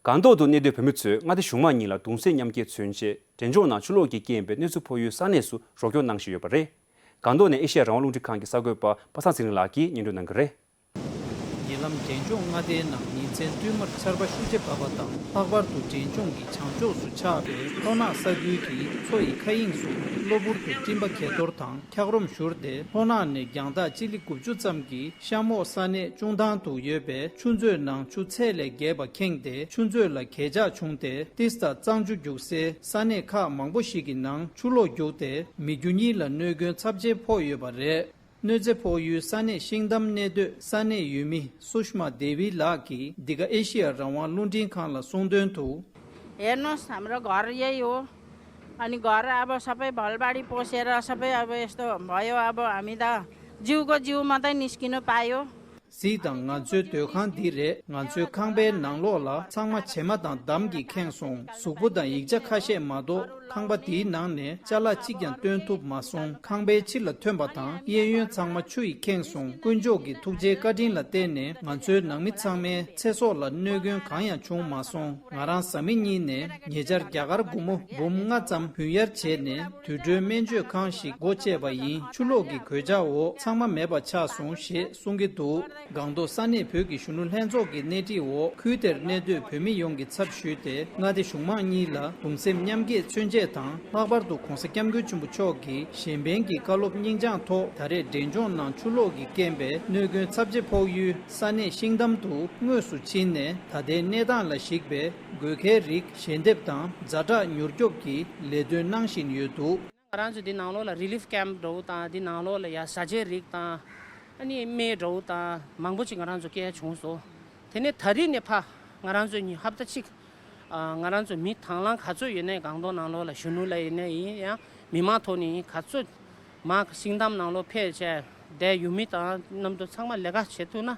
སྒང་ཏོག་ཏུ་གནས་སྡོད་བོད་མི་ཚོས་མངའ་སྡེ་གཞུང་མང་གཉིས་ལ་གདུང་སེམས་མཉམ་སྐྱེད་མཚོན་ཆེད་འབྲས་ལྗོངས་ནང་ཆུ་ལོག་གི་རྐྱེན་པས་གནོད་འཚེ་ཕོག་ཡུལ་ས་གནས་སུ་རོགས་སྐྱོར་གནང་བཞིན་ཡོད་པ་རེད། སྒང་ཏོག་ནས་ཨེ་ཤེ་ཡ་རང་དབང་རླུང་འཕྲིན་ཁང་གི་གསར་འགོད་པ་པ་སངས་ཚེ་རིང་ལགས་ཀྱིས་སྙན་སྒྲོན་གནང་གི་རེད། ཉེ་ལམ་འབྲས་ལྗོངས་མངའ་སྡེའི་ནང་ཉིན་མཚན་བསྟུད་མར་ཆར་པ་ཤུགས་ཆེ་བབས་པ་དང་། ལྷག་པར་དུ་འབྲས་ལྗོངས་ཀྱི་བྱང་ཕྱོགས་སུ་ཆགས་པའི་ལྷོ་ནག་ས་ཁུལ་གྱི་མཚོ་ཡི་མཁའ་དབྱིངས་སུ་གློ་བུར་དུ་སྤྲིན་པ་གས་གཏོར་དང་འཁྱགས་རོམ་བཞུར་ཏེ། ལྷོ་ནག་ནས་རྒྱང་ཐག་སྤྱི་ལེ་དགུ་བཅུ་ཙམ་གྱི་གཤམ་འོག་ས་གནས་ཅུང་ཐང་དུ་ཡོད་པའི་ཆུ་མཛོད་ནང་ཆུ་ཚད་ལས་བརྒལ་བ་ཁེངས་ཏེ། ཆུ་མཛོད་ལ་གས་ཆག་བྱུང་སྟེ། ཏིས་དང་གཙང་ཆུ་རྒྱུག་སའི་ས་གནས་ཁག་མང་པོ་ཞིག་གི་ནང་ཆུ་ལོག་རྒྱུག་སྟེ། མི་རྒྱུ་གཉིས་ལ་གནོད་སྐྱོན་ཚབས་ཆེན་ཕོག་ཡོད་པ་རེད། གནོད་འཚེ་ཕོག་ཡུལ་ས་གནས་ཤིང་ཏམ་གནས་སྡོད་ས་གནས་ཡུལ་མི་སུཤ་མ་དེ་ཝི་ལགས་ཀྱིས་འདི་ག་ཨེ་ཤི་ཡ་རང་དབང་རླུང་འཕྲིན་ཁང་ལ་གསུངས་དོན་དུ། हेर्नुहोस्, हाम्रो घर यही हो। अनि घर अब सबै भलबाडी पसेर सबै अब यस्तो भयो। अब हामी त जिउको जिउ मात्रै निस्किनु पायो। གཟིགས་དང་། ང་ཚོའི་སྡོད་ཁང་འདི་རེད། ང་ཚོའི་ཁང་པའི་ནང་ལོགས་ལ་ཚང་མ་བྱེ་མ་དང་འདམ་གྱིས་ཁེངས་སོང་། གཟུགས་པོ་དང་ཡིག་ཆ་ཁ་ཤས་མ་གཏོགས། ཁང་པ་དེའི་ནང་ནས་ཅ་ལག་གཅིག་ཀྱང་བཏོན་ཐུབ་མ་སོང་། ཁང་པའི་ཕྱི་ལ་ཐོན་པ་དང་། གཡས་གཡོན་ཚང་མ་ཆུ་ཡིས་ཁེངས་སོང་། དཀོན་མཆོག་གི་ཐུགས་རྗེའི་བཀའ་དྲིན་ལ་བརྟེན་ནས། ང་ཚོའི་ནང་མི་ཚང་མའི་ཚེ་སྲོག་ལ་གནོད་སྐྱོན་གང་ཡང་བྱུང་མ་སོང་། ང་རང་གཟའ་མིག་དམར་ཉིན་ནས་ཉེ་ཆར་རྒྱ་གར་སྒོར་མོ་འབུམ་ལྔ་ཙམ་བུན་གཡར་བྱས་ནས། དུད་འགྲོའི་སྨན་བཅོས་ཁང་ཞིག་སྒོ་བཅད་པ་ཡིན། ཆུ་ལོག་གི་གོད་ཆག་འོག་ཚང་མ་མེད་པ་ཆགས་སོང་ཞེས་གསུང་གི་འདུག། སྒང་ཏོག་ས་གནས་བོད་ཀྱི་གཞོན་ནུ་ལྷན་ཚོགས་ཀྱི་སྣེ་ཁྲིད་འོག་ཁུལ་དེར་གནས་སྡོད་བོད་མི་ཡོངས་ཀྱི་ཚབ་ཞུས་ཏེ། མངའ་སྡེ་གཞུང་མང་གཉིས་ལ་གདུང་སེམས་མཉམ་སྐྱེད་མཚོན་ཆེད་དང་། ལྷག་པར་དུ་༧གོང་ས་༧སྐྱབས་མགོན་ཆེན་པོ་མཆོག་གིས་གཞན་ཕན་གྱི་བཀའ་སློབ་སྙིང་བཅངས་ཐོག་ད་རེས་འབྲས་ལྗོངས་ནང་ཆུ་ལོག་གི་རྐྱེན་པས་གནོད་སྐྱོན་ཚབས་ཆེ་ཕོག་ཡུལ་ས་གནས་ཤིང་ཏམ་དུ་དངོས་སུ་ཕྱིན་ནས། ད་ལྟའི་གནས་སྟངས་ལ་གཞིགས་པའི་དགོས་གལ་རིགས་ཞལ་འདེབས་དང་ཛ་དྲག་མྱུར་སྐྱོབ་ཀྱི་ལས་དོན་གནང་བཞིན་ཡོད་འདུག། ང་རང་ཚོ་འདི་ནང་ལོགས་ལ་རི་ལིཕ་ཀེམ་འདྲ་བོ་དང་། འདི་ནང་ལོགས་ལ་ཡ་བཟའ་བཅའི་རིགས་དང་། ཨ་ནི་སྨན་འདྲ་བོ་དང་མང་པོ་ཅིག་ང་རང་ཚོ་སྐྱེལ་ཡ་བྱུང་སོང་། དེ་ནས་ད་རེས་ནས་ཕར་ང་རང་ཚོ་ཉིན་ཧབ་ཏ་གཅིག་ཨ། ང་རང་ཚོ་མི་དང་བླངས་ག་ཚོད་ཡོད་ནའི་སྒང་ཏོག་ནང་ལོགས་ལ་གཞོན་ནུ་ལ་ཡིན་ནའི་ཡིན། ཡང་མི་མང་ཐོག་ནས་ཡིན། ག་ཚོད་མར་ཤིང་ཏམ་ནང་ལོགས་ཕེབས་བྱས་དེ་ཡུལ་མི་དང་མཉམ་དུ་ཚང་མ་ལས་ཀ་བྱེད་ཐུབ་ན།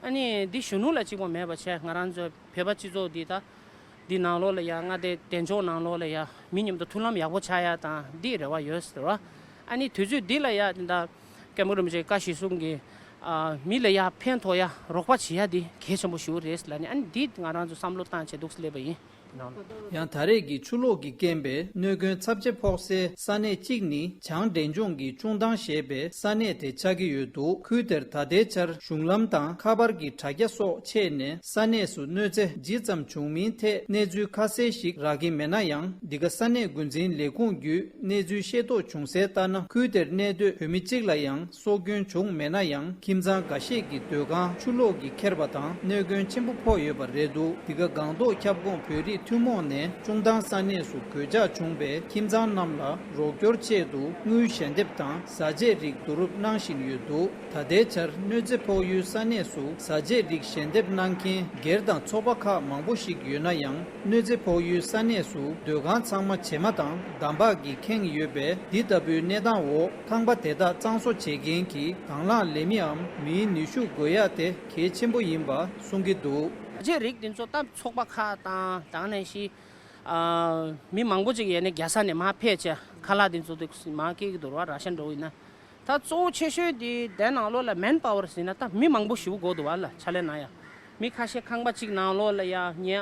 ཨ་ནི་འདི་གཞོན་ནུ་ལ་གཅིག་པོ་མེད་པ་བྱས། ང་རང་ཚོ་བོད་པ་སྤྱི་ཚོགས་འདི་ད་འདི་ནང་ལོགས་ལ་ཡ། མངའ་སྡེ་བདེ་མཆོག་ནང་ལོགས་ལ་ཡ་མི་མཉམ་དུ་མཐུན་ལམ་ཡག་པོ་ཆགས་ཡ་དང་འདི་རེ་བ་ཡོད་ཟེར་བ། ཨ་ནི་དུས་ཚོད་འདི་ལ་ཡ་འདི་ད་སྐྱབས་མགོན་རིན་པོ་ཆེ་བཀའ་གཞིར་བཟུང་གི་ཨ། མི་ལ་ཡ་ཕན་ཐོགས་ཡ་རོགས་པ་བྱེད་ཡ་འདི་གལ་ཆེན་པོ་ཞིག་རེད་ལབ་ནས། ཨ་ནི་འདི་ང་རང་ཚོ་བསམ་བློ་བཏང་བྱས་འདུག་སླེབས་པ་ཡིན། ཡང་ད་རེས་ཀྱི་ཆུ་ལོག་གི་རྐྱེན་པས་གནོད་སྐྱོན་ཚབས་ཆེ་ཕོག་སའི་ས་གནས་གཅིག་ནི་བྱང་འབྲས་ལྗོངས་ཀྱི་ཅུང་ཐང་ཞེས་པའི་ས་གནས་དེ་ཆགས་ཀྱི་ཡོད་འདུག། ཁུལ་དེར་ད་ལྟའི་ཆར་གཞུང་ལམ་དང་ཁ་པར་གྱི་དྲ་རྒྱ་སོགས་ཆད་ནས། ས་གནས་སུ་གནོད་འཚེ་ཇི་ཙམ་བྱུང་མིན་ཐད་གནས་ཚུལ་ཁ་གསལ་ཞིག་རག་གི་མེད་ན་ཡང་། འདི་ག་ས་གནས་འགོ་འཛིན་ལས་ཁུངས་བརྒྱུད་གནས་ཚུལ་ཤེས་རྟོགས་བྱུང་གསལ་ལྟར་ན། ཁུལ་དེར་གནས་སྡོད་བོད་མི་གཅིག་ལ་ཡང་སྲོག་སྐྱོན་བྱུང་མེད་ན་ཡང་། ཁྱིམ་ཚང་འགའ་ཤས་ཀྱི་སྡོད་ཁང་ཆུ་ལོག་གིས་ཁྱེར་བ་དང་། གནོད་སྐྱོན་ཆེན་པོ་ཕོག་ཡོད་པ་རེད་འདུག། འདི་ག་སྒང་ཏོག་ཁྱབ་ཁོངས་བོད་རིགས་ ཐུན་མོང་ནས་ཅུང་ཐང་ས་གནས་སུ་གོད་ཆག་བྱུང་བའི་ཁྱིམ་ཚང་རྣམས་ལ་རོགས་སྐྱོར་ཆེད་དུ་དངུལ་ཞལ་འདེབས་དང་བཟའ་ཆས་རིགས་བསྡུ་རུབ་གནང་བཞིན་ཡོད་འདུག་ད་ལྟའི་ཆར་གནོད་འཚེ་ཕོག་ཡུལ་ས་གནས་སུ་བཟའ་ཆས་རིགས་ཞལ་འདེབས་གནང་མཁན་སྒེར་དང་ཚོགས་པ་ཁག་མང་པོ་ཞིག་ཡོད་ན་ཡང་། གནོད་འཚེ་ཕོག་ཡུལ་ས་གནས་སུ་སྡོད་ཁང་ཚང་མ་བྱེ་མ་དང་འདམ་བག་གིས་ཁེངས་ཡོད་པས། འདི་ལྟ་བུའི་གནས་སྟངས་འོག་ཁང་པ་དེ་དག་གཙང་བཟོ་བྱེད་མཁན་གྱི་དང་བླངས་ལས་མིའམ་མིའི་ནུས་ཤུགས་དགོས་ཡག་དེ་གལ་ཆེན་པོ་ཡིན་པ་གསུང་གི་འདུག་བཟའ་ཆས་རིགས་འདི་ཚོ་ད་ཚོགས་པ་ཁག་དང་དེ་ནང་བཞིན་ཨ་མི་མང་པོ་ཅིག་ཡས་ནས་རྒྱལ་ས་ནས་མར་ཕེབས་བྱས་ཁ་ལག་འདི་ཚོ་དེ་མར་སྐྱེལ་གྱི་འདུག་ར། ར་ཤན་འདྲ་བོ་ཡིན་ན། ད་གཙོ་བོ་ཆེ་ཤོས་དེ་དེ་ནང་ལོགས་ལ་མེན་པ་ཝར་ཟེར་ན་ད་མི་མང་པོ་ཞེ་པོ་དགོས་འདུག་བ་ལ། ཕྱག་ལས་གནང་ཡ། མི་ཁ་ཤས་ཁང་པ་གཅིག་ནང་ལོགས་ལ་ཡ་ངའི་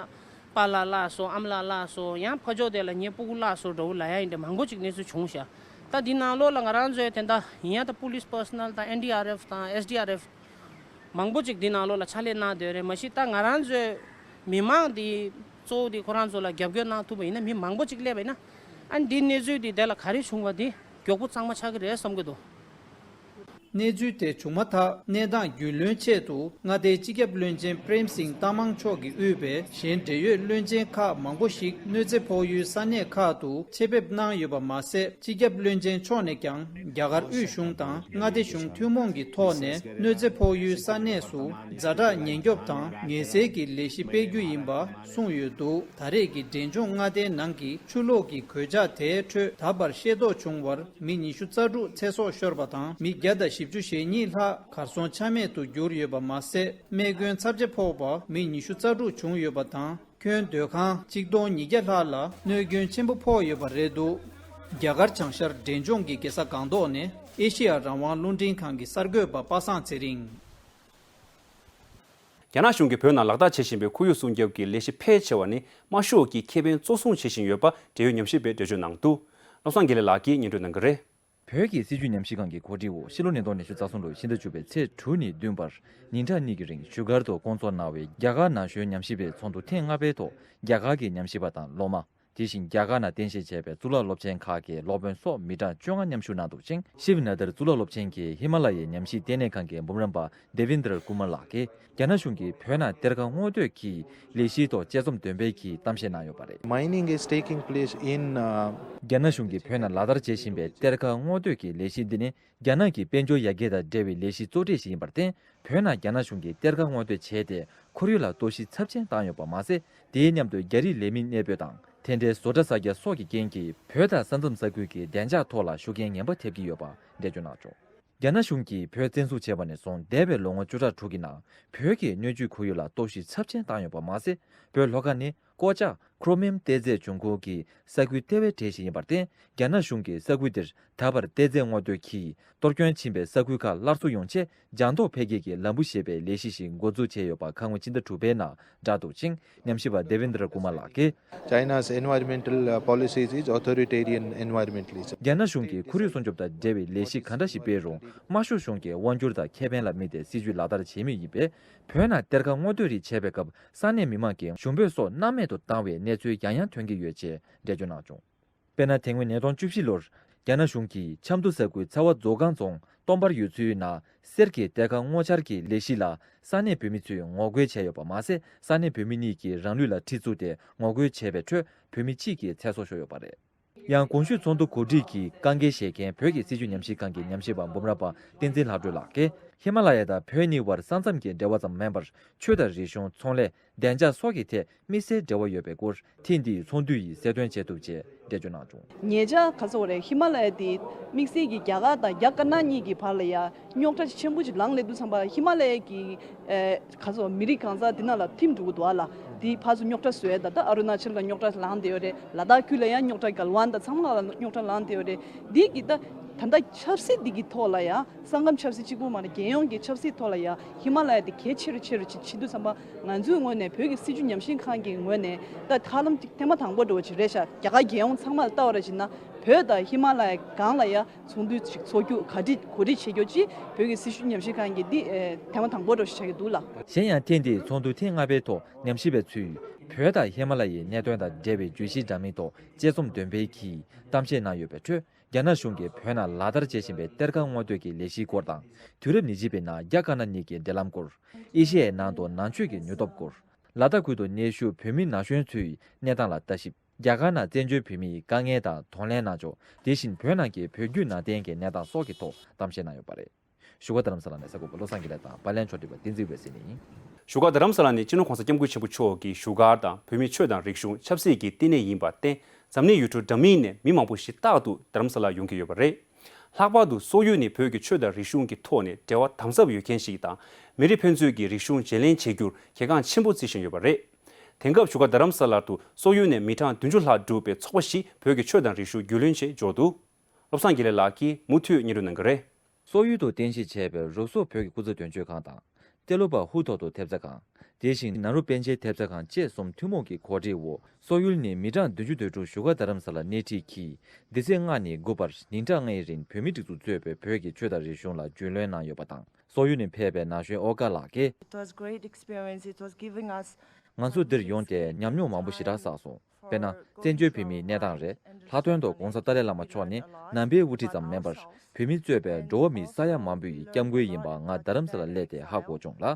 པཱ་ལགས་བརླགས་སོང་། ཨ་མ་ལགས་བརླགས་སོང་། ཡང་ཕ་ཕྱོགས་དེ་ལ་ངའི་སྤུ་གུ་བརླགས་སོང་འདྲ་བོ་ལབ་ཡ་ཡིན་འདྲ་མང་པོ་ཅིག་གནས་ཚུལ་བྱུང་ཤག་ད་འདི་ནང་ལོགས་ལ་ང་རང་ཚོའི་དེ་འདྲ་ཡིན་ཡ་ད་པུ་ལིས་པར་སོ་ནལ་དང་ཨེན་ཌི་ཨར་ཨེཕ་དང་ཨེས་ཌི་ཨར་ཨེཕ་མང་པོ་ཅིག་འདི་ནང་ལོགས་ལ་ཕྱག་ལས་གནང་བསྡད་རེད། མ་གཞི་ད་ང་རང་ཚོའི་མི་མང་འདི་གཙོ་བོ་འདི་ཁོ་རང་ཚོ་ལ་རྒྱབ་སྐྱོར་གནང་ཐུབ་པ་ཡིན་ན་མི་མང་པོ་ཅིག་སླེབས་པ་ཡིན་ན། ཨ་འདི་གནས་ཚུལ་འདི་དེ་ལ་ག་རེ་བྱུང་བ་འདི་མགྱོགས་པོ་གཙང་མ་ཆགས་ཀྱི་རེད་བསམ་གྱི་འདུག་གནས་ཚུལ་དེ་བྱུང་མ་ཐག་གནས་སྟངས་རྒྱུས་ལོན་ཆེད་དུ་མངའ་སྡེའི་སྤྱི་ཁྱབ་བློན་ཆེན་པྲེམ་སིང་ཏང་མང་མཆོག་གིས་དབུས་པའི་གཞན་འབྲེལ་ཡོད་བློན་ཆེན་ཁག་མང་པོ་ཞིག་གནོད་འཚེ་ཕོག་ཡུལ་ས་གནས་ཁག་ཏུ་ཆེད་ཕེབས་གནང་ཡོད་པ་མ་ཟད། སྤྱི་ཁྱབ་བློན་ཆེན་མཆོག་ནས་ཀྱང་རྒྱ་གར་དབུས་གཞུང་དང་མངའ་སྡེ་གཞུང་ཐུན་མོང་གི་ཐོག་ནས་གནོད་འཚེ་ཕོག་ཡུལ་ས་གནས་སུ་ཛ་དྲག་ཉེན་སྐྱོབ་དང་ངལ་སེལ་གྱི་ལས་གཞི་སྤེལ་རྒྱུ་ཡིན་པ་གསུངས་ཡོད་འདུག་ད་རེས་ཀྱི་འབྲས་ལྗོངས་མངའ་སྡེའི་ནང་གི་ཆུ་ལོག་གི་གོད་ཆག་དེའི་ཁྲོད་ད་བར་ཤེས་རྟོགས་བྱུང་བར་མི་ཉི་ཤུ་རྩ་དྲུག་ཚེ་སྲོག་ཤོར་བ་དང་། མི་བརྒྱ་དང་བཞི་བཅུ་ཞེ་གཉིས་ལྷག་གར་སོང་ཆ་མེད་དུ་གྱུར་ཡོད་པ་མ་ཟད། རྨས་སྐྱོན་ཚབས་ཆེ་ཕོག་པ་མི་ཉི་ཤུ་རྩ་དྲུག་བྱུང་ཡོད་པ་དང་། ཁྱོན་སྡོད་ཁང་ཆིག་སྟོང་ཉིས་བརྒྱ་ལྷག་ལ་གནོད་སྐྱོན་ཆེན་པོ་ཕོག་ཡོད་པ་རེད་འདུག་རྒྱ་གར་བྱང་ཤར་འབྲས་ལྗོངས་ཀྱི་རྒྱལ་ས་སྒང་ཏོག་ནས་ཨེ་ཤེ་ཡ་རང་དབང་རླུང་འཕྲིན་ཁང་གི་གསར་འགོད་པ་པ་སངས་ཚེ་རིང་། རྒྱ་ནག་གཞུང་གིས་བོད་ནང་ལག་བསྟར་བྱེད་བཞིན་པའི་ཁོར་ཡུག་སྲུང་སྐྱོབ་ཀྱི་ལས་གཞི་ཕལ་ཆེ་བ་ནི་དམར་ཤོག་གི་ཁེ་ཕན་གཙོ་བཟུང་བྱེད་བཞིན་ཡོད་པ་འབྲེལ་ཡོད་ཉམས་ཞིབ་པས་འགྲེལ་བརྗོད་གནང་འདུག་བློ་བཟང་དགེ་ལེགས་ལགས་ཀྱིས་སྙན་སྒྲོན་གནང་གི་རེད། བོད་ཀྱི་སྲིད་བྱུས་ཉམས་ཞིབ་ཁང་གི་གོ་སྒྲིག་འོག་ཕྱི་ལོ་ཉིས་སྟོང་ཉི་ཤུ་རྩ་གསུམ་ལོའི་ཕྱི་ཟླ་བཅུ་པའི་ཚེས་དྲུག་ནས་བདུན་བར་ཉིན་གྲངས་གཉིས་ཀྱི་རིང་བཞུགས་སྒར་དུ་བསྐོང་ཚོགས་གནང་བའི་རྒྱ་གར་ན་གཞོན་ཉམས་ཞིབ་པའི་ཚོགས་འདུ་ཐེངས་ལྔ་པའི་ཐོག་རྒྱ་གར་གྱི་ཉམས་ཞིབ་པ་དང་སློབ་མ། དེ་བཞིན་རྒྱ་གར་ནང་རྟེན་གཞི་བྱས་པའི་གཙུག་ལག་སློབ་ཆེན་ཁག་གི་སློབ་དཔོན་སོགས་མི་གྲངས་བཅོ་ལྔ་མཉམ་ཞུགས་གནང་འདུག་ཅིང་། ཤིབ་ན་དར་གཙུག་ལག་སློབ་ཆེན་གྱི་ཧི་མ་ལ་ཡའི་ཉམས་ཞིབ་ལྟེ་གནས་ཁང་གི་འབུམ་རམས་པ་དེ་བིན་དར་ཀུ་མར་ལགས་ཀྱིས། རྒྱ་ནག་གཞུང་གིས་བོད་ནང་གཏེར་ཁ་སྔོག་འདོན་གྱི་ལས་གཞིའི་ཐོག་དཔྱད་རྩོམ་འདོན་སྤེལ་གྱི་གཏམ་བཤད་གནང་ཡོད་པ་རེད། Mining is taking place in, uh, རྒྱ་ནག་གཞུང་གིས་བོད་ནང་ལག་བསྟར་བྱེད་བཞིན་པའི་གཏེར་ཁ་སྔོག་འདོན་གྱི་ལས་གཞི་འདི་ནི་རྒྱ་ནག་གི་དཔལ་འབྱོར་ཡར་རྒྱས་དང་འབྲེལ་བའི་ལས་གཞི་གཙོ་གྲས་ཤིག་ཡིན་པར་བརྟེན། བོད་ནང་རྒྱ་ནག་གཞུང་གིས་གཏེར་ཁ་སྔོག་འདོན་བྱས་ཏེ་ཁོར་ཡུག་ལ་གཏོར་བཤིག་ཚབས་ཆེན་བཏང་ཡོད་པ་མ་ཟད། དེའི་མཉམ་དུ་རྒྱ་རིགས་ལས་མི་གནས་སྤོས་དང་། དེ་འདྲའི་བཟོ་གྲྭ་གསར་རྒྱག་སོགས་ཀྱི་རྐྱེན་གྱིས་བོད་དང་ས་མཚམས་ས་ཁུལ་གྱི་བདེ་འཇགས་ཐོག་ལ་ཤུགས་རྐྱེན་ངན་པ་ཐེབས་ཀྱི་ཡོད་པ་འགྲེལ་བརྗོད་གནང་བྱུང་། རྒྱ་ནག་གཞུང་གིས་བོད་བཙན་འཛུལ་བྱས་པ་ནས་བཟུང་འདས་པའི་ལོ་ངོ་བཅུ་ཕྲག་དྲུག་གི་ནང་བོད་ཀྱི་སྣོད་བཅུད་ཁོར་ཡུག་ལ་གཏོར་བཤིག་ཚབས་ཆེན་བཏང་ཡོད་པ་མ་ཟད། བོད་ལྷོ་ཁ་ནས་ཀོ་ཅག་ཁོ་རོ་མིམ་གཏེར་རྫས་འབྱུང་ཁུངས་ཀྱི་ས་ཁུལ་ལྟེ་བའི་གྲས་ཤིག་ཡིན་པར་བརྟེན། རྒྱ་ནག་གཞུང་གིས་ས་ཁུལ་འདིར་ད་བར་གཏེར་རྫས་སྔོག་འདོན་གྱིས་གཏོར་སྐྱོན་ཕྱིན་པའི་ས་ཁུལ་ཁག་སླར་གསོ་ཡོང་ཆེད་ལྗང་མདོག་འཕེལ་རྒྱས་ཀྱི་ལམ་བུ་ཞེས་པའི་ལས་གཞི་ཞིག་འགོ་འཛུགས་བྱས་ཡོད་པ་ཁ་སྔོན་ཕྱི་ཟླ་དྲུག་པའི་ནང་བསྒྲགས་འདུག་ཅིང་། ཉམས་ཞིབ་པ་དེ་བིན་དྲ་ཀུ་མ་ལགས་ཀྱིས། China's environmental, uh, policies is authoritarian environmentalism. རྒྱ་ནག་གཞུང་གིས་ཁོར་ཡུག་སྲུང་སྐྱོབ་དང་འབྲེལ་བའི་ལས་གཞི་ག་འདྲ་ཞིག་སྤེལ་རུང་། དམར་ཤོག་གཞུང་གིས་དབང་སྒྱུར་དང་ཁེ་ཕན་ལ་དམིགས་ཏེ་སྲིད་ཇུས་ལག་བསྟར་བྱེད་མུས་ཡིན་པས། བོད་ནང་གཏེར་ཁ་སྔོག་འདོན་རིགས་བྱས་པའི་སྐབས་ས་གནས་མི་མང་གིས་ཞུ་འབོད་སོགས་སྣང་མེད་དུ་བཏང་བའི་གནས་ཚུལ་ཡང་ཡང་ཐོན་གྱི་ཡོད་ཅེས་འགྲེལ་བརྗོད་གནང་བྱུང་། དཔེར་ན། དེ་སྔོན་ཉིས་སྟོང་བཅུ་བཞི་ལོར་རྒྱ་ནག་གཞུང་གིས་ཆབ་མདོ་ས་ཁུལ་ཚ་བ་མཛོ་སྒང་རྫོང་སྟོང་པར་ཡུལ་ཚོའི་ནང་གསེར་གྱི་གཏེར་ཁ་སྔོག་འཆར་གྱི་ལས་གཞི་ལ་ས་གནས་བོད་མི་ཚོས་ངོ་རྒོལ་བྱས་ཡོད་པ་མ་ཟད། ས་གནས་བོད་མི་གཉིས་ཀྱིས་རང་ལུས་ལ་གྲི་བཙུགས་ཏེ་ངོ་རྒོལ་བྱས་པའི་ཁྲོད་བོད་མི་གཅིག་གི་ཚེ་སྲོག་ཤོར་ཡོད་པ་རེད། ཡང་གོང་ཞུས་ཚོགས་འདུ་གོ་སྒྲིག་གིས་དཀའ་འགལ་བཞེས་མཁན་བོད་ཀྱི་སྲིད་བྱུས་ཉམས་ཞིབ་ཁང་གི་ཉམས་ཞིབ་པ་འབུམ་རམས་པ་བསྟན་འཛིན་ལྷག་སྒྲོལ་ལགས་ཀྱིས། ཧི་མ་ལ་ཡ་དང་བོད་གཉིས་བར་ས་མཚམས་ཀྱི་འབྲེལ་བ་ཙམ་མིན་པར། ཆོས་དང་རིག་གཞུང་། ཚོང་ལས། བདེ་འཇགས་སོགས་ཀྱི་ཐད་དམིགས་བསལ་འབྲེལ་བ་ཡོད་པའི་སྐོར་ཐེངས་འདིའི་ཚོགས་འདུ་ཡིས་གསལ་སྟོན་བྱེད་ཐུབ་ཅེས་འགྲེལ་བརྗོད་གནང་བྱུང་། ཉེ་ཆར་ག་ཚོད་རེད། ཧི་མ་ལ་ཡ་དེ་དམིགས་བསལ་གྱི་རྒྱ་གར་དང་རྒྱ་དཀར་ནག་གཉིས་ཀྱི་བར་ལ་ཡ་རྙོག་དྲ་ཆེན་པོ་ཅིག་ལངས་སླེབས་དུས་ཙམ་པ། ཧི་མ་ལ་ཡ་གི་ཨེ་ག་ཚོད་མི་རིགས་གང་ཟག་དེ་ནང་ལ་ཐིམ་འགྲོ་གི་འདུག་ཨ་ལ། དེ་ཕར་ཚུར་རྙོག་དྲ་བཟོས། ད་ལྟ་ཨ་རུ་ན་ཅལ་ལ་རྙོག་དྲ་ལངས་བསྡད་ཡོད་རེད། ལ་དྭགས་ཁུལ་ལ་ཡང་རྙོག་དྲ། གལ་ཝན་དང་ཚང་མ་ལ་རྙོག་དྲ་ལངས་བསྡད་ཡོད་རེད། འདི་གི་ད་ད་ལྟ་ཆབ་སྲིད་འདི་གི་ཐོག་ལ་ཡ། ས་ཁམས་ཆབ་སྲིད་གཅིག་པུ་མ་རེད། རྒྱལ་ཡོངས་ཀྱི་ཆབ་སྲིད་ཐོག་ལ་ཡ་ཧི་མ་ལ་ཡ་དེ་གལ་ཆེ་རུ་ཆེ་རུ་ཕྱིན་དུས་ཙམ་པ། ང་ཚོའི་ངོས་ནས། བོད་ཀྱི་སྲིད་བྱུས་ཉམས་ཞིབ་ཁང་གི་ངོས་ནས་ད་ཧ་ལམ་ཅིག་ཐེངས་མ་དང་པོ་འདྲ་བོ་ཅིག་རེད་ཤག་རྒྱ་གར་རྒྱལ་ཡོངས་ཚང་མ་ལ་ལྟ་བ་རེད་བྱས་ན། བོད་དང་ཧི་མ་ལ་ཡ་སྒང་ལ་ཡ་ཚོགས་འདུ་ཞིག་ཚོགས་རྒྱུ་ག་འདྲ་གོ་སྒྲིག་བྱེད་རྒྱུ་ཅིག་བོད་ཀྱི་སྲིད་བྱུས་ཉམས་ཞིབ་ཁང་གིས་འདི་ཨེ་ཐེངས་མ་དང་པོ་འདྲ་བོ་ཞིག་ཆགས་ཀྱི་འདུག་ལ། གཞན་ཡང་། ཐེངས་འདིའི་ཚོགས་འདུ་ཐེངས་ལྔ་པའི་ཐོག་ཉམས་ཞིབ་པ་ཚོས་བོད་དང་ཧི་མ་ལ་ཡའི་གནད་དོན་དང་འབྲེལ་བའི་བརྗོད་གཞི་འདྲ་མིན་ཐོག་དཔྱད་རྩོམ་འདོན་སྤེལ་གྱིས་གཏམ་བཤད་གནང་ཡོད་པའི་ཁྲོད། རྒྱ་ནག་གཞུང་གིས་བོད་ནང་ལག་བསྟར་བྱེད་བཞིན་པའི་གཏེར་ཁ་སྔོག་འདོན་གྱི་ལས་གཞིའི་སྐོར་དང་། དུས་རབས་ཉེར་གཅིག་པའི་ནང་རྒྱ་དཀར་ནག་གཉིས་ཀྱི་འབྲེལ་ལམ་སྐོར། ཨེ་ཤེ་ཡའི་ནང་དུ་ནང་ཆོས་ཀྱི་ནུས་སྟོབས་སྐོར། ལ་དྭགས་ཁུལ་དུ་གནས་བཞུགས་བོད་མི་ན་གཞོན་ཚོའི་གནས་སྟངས་ལ་ལྟ་ཞིབ། རྒྱ་གར་ནང་བཙན་བྱོལ་བོད་མིའི་དཀའ་ངལ་དང་གདོང་ལེན་གནང་ཕྱོགས། དེ་བཞིན་བོད་ནང་གི་བོད་བརྒྱུད་ནང་བསྟན་གྱི་གནས་སྟངས་སོགས་ཀྱི་ཐོག་གཏམ་བཤད་གནང་ཡོད་པ་རེད། བཞུགས་སྒར་རྡ་རམ་ས་ལ་ནས་གསར་འགོད་པ་བློ་བཟང་དགེ་ལེགས་དང་པར་ལེན་ཕྱོགས་སྒྲིག་པ་བསྟན་འཛིན་འོད་ཟེར་གཉིས་ཡིན། བཞུགས་སྒར་རྡ་རམ་ས་ལ་ནི་སྤྱི་ནོར་༸གོང་ས་༸སྐྱབས་མགོན་ཆེན་པོ་མཆོག་གི་བཞུགས་སྒར་དང་བོད་མིའི་ཆོས་དང་རིག་གཞུང་ཆབ་སྲིད་ཀྱི་བསྟི་གནས་ཡིན་པར་བརྟེན། འཛམ་གླིང་ཡུལ་གྲུ་འདྲ་མིན་ནས་མི་མང་པོ་ཞིག་རྟག་ཏུ་རྡ་རམ་ས་ལར་ཡོང་གི་ཡོད་པ་རེད། ལྷག་པར་དུ་སོག་ཡུལ་ནི་བོད་ཀྱི་ཆོས་དང་རིག་གཞུང་གི་ཐོག་ནས་འབྲེལ་བ་དམ་ཟབ་ཡོད་མཁན་ཞིག་དང་། མི་རིགས་ཕན་ཚུན་གྱི་རིག་གཞུང་བརྗེ་ལེན་བྱེད་རྒྱུར་གལ་འགངས་ཆེན་པོ་བརྩི་བཞིན་ཡོད་པ་རེད། དེང་སྐབས་བཞུགས་སྒར་རྡ་རམ་ས་ལར་དུ་སོག་ཡུལ་ནས་མི་གྲངས་བདུན་ཅུ་ལྷག་འབྲུག་པའི་ཚོགས་པ་ཞིག་བོད་ཀྱི་ཆོས་དང་རིག་གཞུང་རྒྱུས་ལོན་ཆེད་འབྱོར་འདུག་བློ་བཟང་དགེ་ལེགས་ལགས་ཀྱིས་མུ་མཐུད་སྙན་སྒྲོན་གནང་གི་རེད། སོག་ཡུལ་དུ་རྟེན་གཞི་བྱས་པའི་རུ་སོག་བོད་ཀྱི་སྐུ་ཚབ་དོན་གཅོད་ཁང་དང་། ཏེ་ལོ་པ་ཧུ་ཐོག་ཏུ་ཐེབས་རྩ་ཁང་། དེ་བཞིན་ནཱ་རོ་པཎ་ཆེན་ཐེབས་རྩ་ཁང་བཅས་གསུམ་ཐུན་མོང་གི་གོ་སྒྲིག་འོག་སོག་ཡུལ་ནས་མི་གྲངས་བདུན་ཅུ་དོན་དྲུག་བཞུགས་སྒར་རྡ་རམ་ས་ལར་སྣེ་ཁྲིད་ཀྱིས། འདི་ཚེས་ལྔ་ནས་དགུ་བར་ཉིན་གྲངས་ལྔའི་རིང་བོད་མི་སྒྲིག་འཛུགས་གཙོས་པའི་བོད་ཀྱི་ཆོས་དང་རིག་གཞུང་ལ་རྒྱུས་ལོན་གནང་ཡོད་པ་དང་། སོག་ཡུལ་ནས་ཕེབས་པའི་ན་གཞོན་ཨོ་ཀ་ལགས་ཀྱིས། It was great experience. It was giving us ང་ཚོ་འདིར་ཡོང་སྟེ་ཉམས་མྱོང་མང་པོ་ཞེ་དྲག་བསགས་སོང་། དཔེར་ན། བཙན་བྱོལ་བོད་མིའི་གནས་སྟངས་རེད། ལྷག་དོན་དུ་༸གོང་ས་ཏཱ་ལའི་བླ་མ་མཆོག་ནི་ནང་པའི་དབུ་ཁྲིད་ཙམ་མིན་པར། བོད་མི་གཙོས་པའི་འགྲོ་བ་མི་ས་ཡ་མང་པོ་ཡི་སྐྱབས་མགོན་ཡིན་པ་ང་རྡ་རམ་ས་ལ་སླེབས་ཏེ་ཧ་གོ་བྱུང་ལ།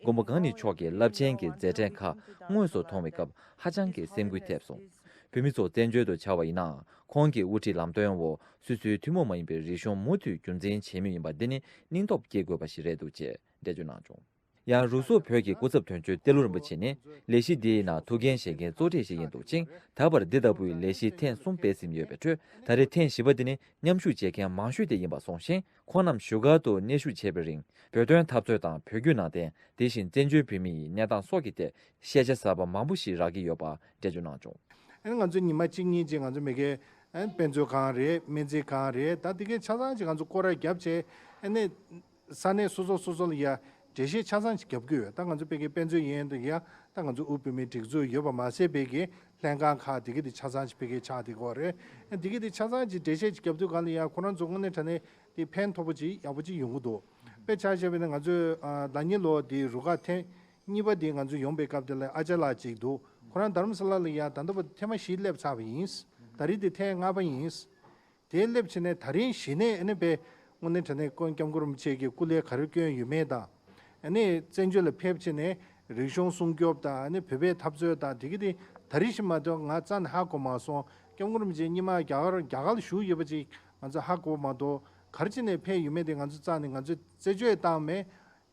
མགོན་པོ་གང་ཉིད་མཆོག་གི་རླབས་ཆེན་གྱི་མཛད་འཕྲིན་ཁག་དངོས་སུ་མཐོང་བའི་སྐབས་ཧ་ཅང་གི་སེམས་འགུལ་ཐེབས་སོང་། བོད་མི་ཚོ་བཙན་བྱོལ་དུ་བྱ་བ་ཡིན་ནའང་ཁོང་གི་དབུ་ཁྲིད་ལམ་སྟོན་འོག་སོ་སོའི་ཐུན་མོང་མ་ཡིན་པའི་རིག་གཞུང་མུ་མཐུད་རྒྱུན་འཛིན་བྱེད་མུས་ཡིན་པ་འདི་ནི་སྙིང་སྟོབས་སྐྱེ་དགོས་པ་ཞིག་རེད་འདུག་ཅེས་འགྲེལ་བརྗོད་གནང་བྱུང་། ཡང་རུ་སོག་བོད་ཀྱི་སྐུ་ཚབ་དོན་གཅོད་ཏེ་ལོ་རིན་པོ་ཆེ་ནི་ལས་གཞི་འདིའི་ནང་ཐུགས་འགན་བཞེས་མཁན་གཙོ་གྲས་ཤིག་ཡིན་འདུག་ཅིང་། ད་བར་འདི་ལྟ་བུའི་ལས་གཞི་ཐེངས་གསུམ་སྤེལ་ཟིན་ཡོད་པའི་ཁྲོད་ད་རེས་ཐེངས་བཞི་པ་འདི་ནི་མཉམ་ཞུགས་བྱེད་མཁན་མང་ཤོས་དེ་ཡིན་པ་གསུངས་ཤིང་། ཁོང་རྣམས་བཞུགས་སྒར་དུ་གནས་བཞུགས་བྱས་པའི་རིང་བོད་དོན་འཐབ་རྩོད་དང་བོད་བརྒྱུད་ནང་བསྟན། དེ་བཞིན་བཙན་བྱོལ་བོད་མི་ཡི་གནས་སྟངས་སོགས་ཀྱི་ཐད་ཤེས་བྱ་གསར་པ་མང་པོ་ཞིག་རག་གི་ཡོད་པ་འགྲེལ་བརྗོད་གནང་བྱུང་། ཨ་ནི་ང་ཚོ་ཉི་མ་གཅིག་གཉིས་ཅིག་ང་ཚོ་མ་གི་ཨ་ནི་དཔེ་མཛོད་ཁང་རེད། སྨན་རྩིས་ཁང་རེད། ད་དེ་གའི་ཆ་ཚང་ཅིག་ང་ཚོ་སྐོར་ར་བརྒྱབ་བྱས། ཨ་ནི་ས་གནས་སོ་སོ་སོ་སོ་ལ་ཡ་འགྲེལ་བཤད་ཆ་ཚང་ཅིག་བརྒྱབ་དགོས་ཡོད། ད་ང་ཚོ་ཕ་གི་དཔེ་མཛོད་ཡན་དུ་ཡ་ད་ང་ཚོ་དབུས་བོད་མིའི་སྒྲིག་འཛུགས་ཡོད་པ་མ་ཟད་ཕ་གི་ལྷན་ཁང་ཁག་དེ་གའི་དེ་ཆ་ཚང་ཅིག་ཕ་གི་ཆགས་བསྡད་ཀྱི་ཡོད་རེད། ཨ་དེ་གའི་དེ་ཆ་ཚང་ཅིག་འགྲེལ་བཤད་ཅིག་བརྒྱབ་དུས་གང་ལ་ཡ་ཁོ་རང་ཚོ་དངོས་གནས་དྲང་གནས་དེ་ཕན་ཐོགས་པོ་ཅིག་ཡག་པོ་ཅིག་ཡོང་གི་འདུག་དཔེ་ཆ་བཞག་པ་ཡིན་ན་ང་ཚོས་ཨ་ཟླ་ཉིན་ལོ་དེའི་རུ་ཁག་ཐེངས་གཉིས་པ་དེ་ང་ཚོ་ཡོང་པའི་སྐབས་དེ་ལ་ཨ་ཅག་ལགས་ཅིག་འདུག་ཁོ་རང་རྡ་རམ་ས་ལ་ལ་ཡ་ད་ལྟ་བར་ཐེངས་མ་བཞི་སླེབས་ཚར་བ་ཡིན། ད་རེས་དེ་ཐེངས་ལྔ་པ་ཡིན། དེ་སླེབས་བྱས་ནས་ད་རིང་གཞི་ནས་ཨ་ནི་དཔེ་དངོས་གནས་དྲང་གནས་སྐུ་སྐྱབས་མགོན་རིན་པོ་ཆེ་གི་སྐུ་ལས་ག་རེ་བསྐྱོན་ཡོད་མེད་དང་། ཨ་ནི་བཙན་བྱོལ་ལ་ཕེབས་བྱས་ནས་རིག་གཞུང་སྲུང་སྐྱོབ་དང་། ཨ་ནི་བོད་པའི་འཐབ་རྩོད་དང་དེ་གི་དེ་ད་རེས་བཞིན་མ་གཏོགས་ང་རྩ་ནས་ཧ་གོ་མ་སོང་། སྐྱབས་མགོན་རིན་པོ་ཆེ་སྔོན་མ་རྒྱ་གར་རྒྱ་གར་ལ་བཞུགས་ཡོད་པ་ཅིག་ང་ཚོ་ཧ་གོ་མ་གཏོགས་ག་རེ་བྱས་ནས་ཕེབས་ཡོད་མེད་དེ་ང་ཚོ་རྩ་ནས་ང་ཚོས་རྩད་གཅོད་བཏང་མེད།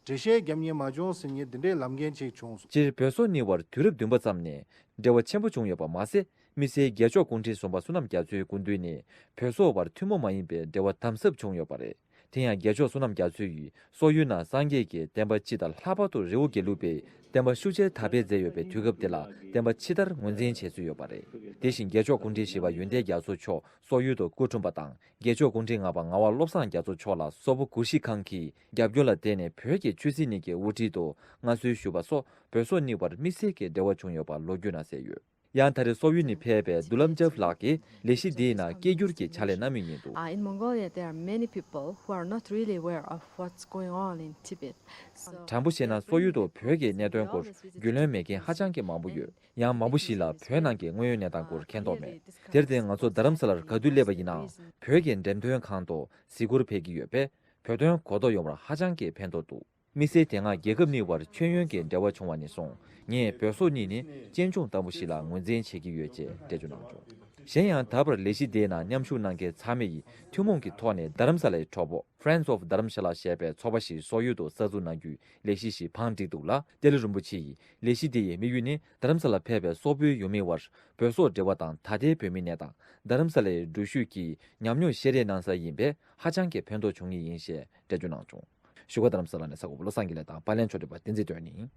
འགྲེལ་བཤད་རྒྱབ་མཁན་མ་བྱུང་ཟེར་མཁན་དེ་འདྲའི་ལམ་འགན་ཅིག་བྱུང་སོང་། སྤྱིར་བོད་སོག་གཉིས་བར་དུས་རབས་བདུན་པ་ཙམ་ནས་འབྲེལ་བ་ཆེན་པོ་བྱུང་ཡོད་པ་མ་ཟད། དམིགས་བསལ་རྒྱལ་མཆོག་སྐུ་ཕྲེང་གསུམ་པ་བསོད་ནམས་རྒྱ་མཚོའི་སྐུ་མདུན་ནས་བོད་སོག་བར་ཐུན་མོང་མ་ཡིན་པའི་འབྲེལ་བ་དམ་ཟབ་བྱུང་ཡོད་པ་རེད། དེ་ཡང་རྒྱལ་མཆོག་བསོད་ནམས་རྒྱ་མཚོ་ཡིས་སོག་ཡུལ་ནང་སངས་རྒྱས་ཀྱི་བསྟན་པ་སྤྱི་དང་ལྷག་པར་དུ་རི་བོ་དགེ་ལུགས་པའི་བསྟན་པ་ཤུགས་ཆེར་དར་སྤེལ་མཛད་ཡོད་པའི་དུས་སྐབས་དེ་ལ་བསྟན་པ་ཕྱི་དར་ངོས་འཛིན་བྱས་ཚུལ་ཡོད་པ་རེད། དེ་བཞིན་རྒྱལ་མཆོག་སྐུ་ཕྲེང་བཞི་པ་ཡོན་ཏན་རྒྱ་མཚོ་མཆོག་སོག་ཡུལ་དུ་སྐུ་འཁྲུངས་པ་དང་། རྒྱལ་མཆོག་སྐུ་ཕྲེང་ལྔ་པ་ངག་དབང་བློ་བཟང་རྒྱ་མཚོ་མཆོག་ལ་སོག་པོ་གུ་ཤྲི་ཁང་གི་རྒྱབ་སྐྱོར་ལ་བརྟེན་ནས་བོད་ཀྱི་ཆོས་སྲིད་གཉིས་ཀྱི་དབུ་ཁྲིད་དུ་མངའ་གསོལ་ཞུས་པ་སོགས་བོད་སོག་གཉིས་བར་དམིགས་བསལ་གྱི་འབྲེལ་བ་བྱུང་ཡོད་པ་ལོ་རྒྱུས་ནང་གསལ་ཡོད། ཡང་ད་རེས་སོག་ཡུལ་ནས་ཕེབས་པའི་དུ་ལམ་ཇབ་ལགས་ཀྱིས་ལས་གཞི་འདིའི་ནང་སྐད་སྒྱུར་གྱི་ཕྱག་ལས་གནང་མུས་ཡིན་འདུག Uh, in Mongolia, there are many people who are not really aware of what's going on in Tibet. So དྲང་པོ་བཤད་ན་སོག་ཡུལ་དུ་བོད་ཀྱི་གནད་དོན་སྐོར་རྒྱུས་ལོན་མེད་མཁན་ཧ་ཅང་གི་མང་པོ་ཡོད། ཡང་མང་པོ་ཞིག་ལ་བོད་ནང་གི་དངོས་ཡོད་གནས་སྟངས་སྐོར་མཁྱེན་རྟོགས་མེད། དེར་བརྟེན་ང་ཚོ་རྡ་རམ་ས་ལར་ག་དུས་སླེབས་པ་ཡིན་ནའང་བོད་ཀྱི་འགྲེམས་སྟོན་ཁང་དུ་གཟིགས་སྐོར་ཕེབས་ཀྱི་ཡོད་པས། བོད་དོན་གོ་རྟོགས་ཡོང་བར་ཧ་ཅང་གི་ཕན་ཐོགས་འདུག་དམིགས་བསལ་དེ་སྔ་རྒྱལ་ཁབ་གཉིས་བར་མཆོད་ཡོན་གྱི་འབྲེལ་བ་བྱུང་བ་ནས་བཟུང་། ངས་བོད་སོག་གཉིས་ནི་གཅེན་གཅུང་ལྟ་བུ་ཞིག་ལ་ངོས་འཛིན་བྱེད་ཀྱི་ཡོད་ཅེས་འགྲེལ་བརྗོད་གནང་བྱུང་། གཞན་ཡང་ད་བར་ལས་གཞི་དེའི་ནང་མཉམ་ཞུགས་གནང་མཁན་ཚང་མ་ཡིས་ཐུན་མོང་གི་ཐོག་ནས་རྡ་རམ་ས་ལའི་གྲོགས་པོ་Friends of Dharamshala ཞེས་པའི་ཚོགས་པ་ཞིག་སོག་ཡུལ་དུ་གསར་འཛུགས་གནང་རྒྱུའི་ལས་གཞི་ཞིག་བང་བསྒྲིགས་འདུག་ལ། ཏེ་ལེ་རིན་པོ་ཆེ་ཡིས་ལས་གཞི་དེ་ཡི་དམིགས་ཡུལ་ནི་རྡ་རམ་ས་ལ་ཕེབས་པའི་སོག་པོའི་ཡུལ་མི་བར་བོད་སོག་འབྲེལ་བ་དང་ད་ལྟའི་བོད་མིའི་གནས་སྟངས། རྡ་རམ་ས་ལའི་འགྲུལ་བཞུད་ཀྱི་ཉམས་མྱོང་བཤད་རེས་གནང་ས་ཡིན་པས་ཧ་ཅང་གི་ཕན་ཐོགས་བྱུང་ངེས་ཡིན་ཞེས་འགྲེལ་བརྗོད་གནང་བྱུང་། བཞུགས་སྒར་རྡ་རམ་ས་ལ་ནས་གསར་འགོད་པ་བློ་བཟང་དགེ་ལེགས་དང་པར་ལེན་ཕྱོགས་སྒྲིག་པ་བསྟན་འཛིན་དོན་གཉིས།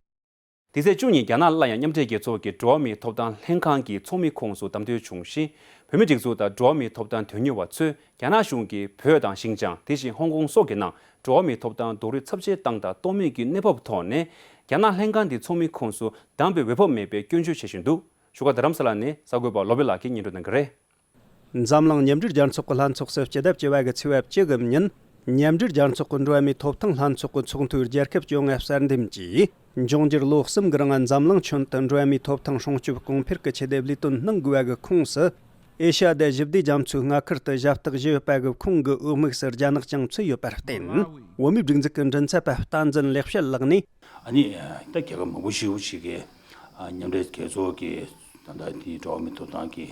འདི་ཚེས་བཅུ་གཉིས་རྒྱ་ནག་ལ་ཡང་མཉམ་འབྲེལ་རྒྱལ་ཚོགས་ཀྱི་འགྲོ་བ་མིའི་ཐོབ་ཐང་ལྷན་ཁང་གི་ཚོགས་མི་ཁོངས་སུ་བདམས་ཐོན་བྱུང་ཞིང་། བོད་མིའི་སྒྲིག་འཛུགས་དང་འགྲོ་བ་མིའི་ཐོབ་ཐང་དོན་གཉེར་བ་ཚོས་རྒྱ་ནག་གཞུང་གིས་བོད་དང་ཞིན་ཅང་དེ་བཞིན་ཧོང་ཀོང་སོགས་ཀྱི་ནང་འགྲོ་བ་མིའི་ཐོབ་ཐང་རྡོག་རོལ་ཚབས་ཆེན་བཏང་དང་གཏོང་མུས་ཀྱི་གནས་བབ་ཐོག་ནས། རྒྱ་ནག་ལྷན་ཁང་འདིའི་ཚོགས་མི་ཁོངས་སུ་བདམས་པའི་འོས་བབ་མེད་པའི་སྐྱོན་བརྗོད་བྱེད་བཞིན་འདུག་བཞུགས་སྒར་རྡ་རམ་ས་ལ་ནས་གསར་འགོད་པ་བློ་བྷེ་ལགས་ཀྱིས་སྙན་སྒྲོན་གནང་གི་རེད། འཛམ་གླིང་མཉམ་འབྲེལ་རྒྱལ་ཚོགས་ཀྱི་ལྷན་ཚོགས་སུ་སྤྱི་ཟླ་བཅུ་པ་གི་ཚེས་པ་བཅུ་གི་ཉིན། མཉམ་འབྲེལ་རྒྱལ་ཚོགས་ཀྱི་འགྲོ་བ་མིའི་ཐོབ་ཐང་ལྷན་ཚོགས་ཀྱི་ཚོགས་འདུའི་རྒྱལ་ཁབ་བཅོ་ལྔ་གསར་འདེམས་ཀྱིས། འབྱུང་འགྱུར་ལོ་གསུམ་གྱི་རིང་འཛམ་གླིང་ཁྱོན་དུ་འགྲོ་བ་མིའི་ཐོབ་ཐང་སྲུང་སྐྱོབ་གོང་འཕེལ་གྱི་ཆེད་དུ་ལས་དོན་གནང་དགོས་པ་གི་ཁོངས་སུ། ཨེ་ཤ་ཡ་དང་ཞི་བདེ་རྒྱ་མཚོའི་མངའ་ཁུལ་དུ་ཞབས་སྟེགས་ཞུས་ཡོད་པ་གི་ཁོངས་ཀྱི་འོས་དམིགས་སུ་རྒྱ་ནག་ཀྱང་ཚུད་ཡོད་པར་བརྟེན། བོད་མིའི་སྒྲིག་འཛུགས་ཀྱི་མགྲིན་ཚབ་པ་བསྟན་འཛིན་ལེགས་བཤད་ལགས་ནས། ཨ་ནི་ད་རྒྱལ་ཁབ་མང་པོ་ཞེ་པོ་ཅིག་གིས་ མཉམ་འབྲེལ་རྒྱལ་ཚོགས་ཀྱི་ད་ལྟ་དེའི་འགྲོ་བ་མིའི་ཐོབ་ཐང་གི་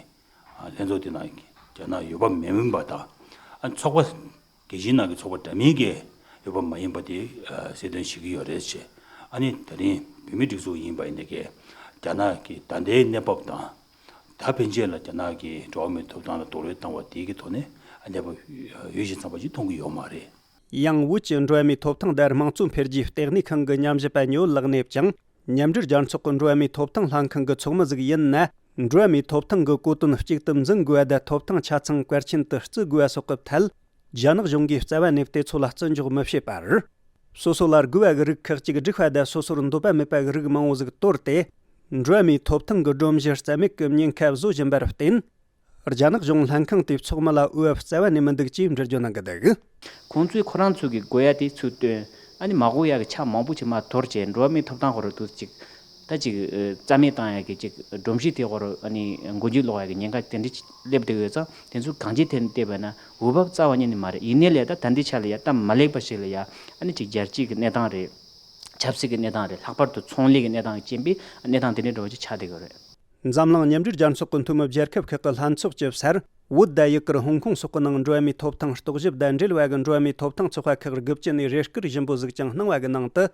ལྷན་ཚོགས་དེ་ནང་རྒྱ་ནག་ཡོད་པ་མིན་པ་དང་། ཚོགས་པ་རྒྱལ་སྤྱིའི་ནང་གི་ཚོགས་པ་འདྲ་མིན་གྱི་ཡོད་པ་མ་ཡིན་པ་དེ་གསལ་སྟོན་བྱེད་ཀྱི་ཡོད་རེད་ཅེས། ཨ་ནི་དེ་རིང་བོད་མིའི་སྒྲིག་འཛུགས་ཡིན་པ་ཡིན་ནའི་རྒྱ་ནག་གི་ད་ལྟའི་གནས་བབ་དང་། ད་ཕན་ཆད་ལ་རྒྱ་ནག་གིས་འགྲོ་བ་མིའི་ཐོབ་ཐང་ལ་རྡོག་རོལ་བཏང་བ་དེའི་གི་ཐོག་ནས་གནས་བབ་ཡོད་བཞིན་ཚང་མ་ཅིག་མཐོང་གི་ཡོད་མ་རེད། ཡང་བོད་ཀྱི་འགྲོ་བ་མིའི་ཐོབ་ཐང་དང་དམངས་གཙོ་འཕེལ་རྒྱས་ལྟེ་གནས་ཁང་གི་ཉམས་ཞིབ་པ་ཉི་འོད་ལགས་ནས་ཀྱང་། མཉམ་འབྲེལ་རྒྱལ་ཚོགས་ཀྱི་འགྲོ་བ་མིའི་ཐོབ་ཐང་ལྷན་ཁང་གི་ཚོགས་མི་ཟིག་ཡིན་ན། འགྲོ་བ་མིའི་ཐོབ་ཐང་གི་གོ་དོན་གཅིག་ཏུ་འཛིན་དགོས་པ་དང་། ཐོབ་ཐང་ཆ་ཚང་གལ་ཆེན་དུ་བརྩི་དགོས་པ་སོགས་ཀྱི་ཐད། རྒྱ་ནག་གཞུང་གིས་རྩ་བ་ནས་བལྟས་ཚོད་ལ་བརྩི་འཇོག་མི་བྱེད་པར། སོ་སོ་ལ་དགོས་པ་གི་རིགས་ཁག་ཅིག་བསྒྲིགས་པ་དང་། སོ་སོར་འདོད་པ་མེད་པ་གི་རིགས་མང་བོ་ཟིག་དོར་ཏེ། འགྲོ་བ་མིའི་ཐོབ་ཐང་གི་སྒྲོམ་གཞི་རྩ་མེད་ཀྱི་ཉེན་ཁ་བཟོ་བཞིན་པར་བརྟེན། རྒྱ་ནག་གཞུང་ལྷན་ཁང་དེའི་ཚོགས་མི་ལ་འོས་པ་རྩ་བ་ནས་མི་འདུག་ཅེས་འགྲེལ་བརྗོད་གནང་གི་འདུག། ཁོང་ཚོས་ཁོ་རང་ཚོ་གི་དགོས་ཡ་དེ་ཚུར་བཏོན། ཨ་ནི་མ་དགོས་ཡ་གི་ཆ་མང་པོ་ཅིག་མར་དོར་བྱས། འགྲོ་བ་མིའི་ཐོབ་ཐང་སྐོར་དུ་ཅིག་ད་ཅིག་རྩ་མེད་བཏང་ཡ་གི་ཅིག་སྒྲོམ་གཞི་དེ་སྐོར་ཨ་ནི་མགོ་མཇུག་སློག་ཡ་གི་ཉེན་ཁ་དེ་འདྲ་སླེབས་བསྡད་ཡོད་ཙང་། དེ་ཚོ་གང་ཅི་ཐད་ནས་བལྟས་པ་ན་འོས་བབ་རྩ་བ་ཉིད་ནས་མ་རེད། ཡིན་ནའི་ལས་ད་ད་ལྟའི་ཆ་ལ་ཡ་སྟབས་མ་ལེགས་པ་ཞིག་ལ་ཡ་ཨ་ནི་ཅིག་རྒྱལ་སྤྱིའི་གི་གནས་སྟངས་རེད། ཆབ་སྲིད་ཀྱི་གནས་སྟངས་རེད། ལྷག་པར་དུ་ཚོང་ལས་ཀྱི་གནས་སྟངས་ཀྱི་རྐྱེན་པས་གནས་སྟངས་དེ་འདྲའི་འགྲོ་རྒྱུ་ཆགས་བསྡད་ཡོད་རེད། འཛམ་གླིང་མཉམ་འབྲེལ་རྒྱལ་ཚོགས་ཀྱི་འཐུས་མི་རྒྱལ་ཁབ་ཁག་གི་ལྷན་ཚོགས་ཀྱི་སར། བོད་དང་ཡུ་གུར། ཧོང་ཀོང་སོགས་ཀྱི་ནང་འགྲོ་བ་མིའི་ཐོབ་ཐང་རྟོག་ཞིབ་དང་འབྲེལ་བ་གི་འགྲོ་བ་མིའི་ཐོབ་ཐང་ཚོགས་པ་ཁག་དགུ་བཅུ་ནས་རེ་སྐུལ་ཞིབ་པོ་ཟིག་ཀྱང་གནང་བ་གི་ནང་དུ།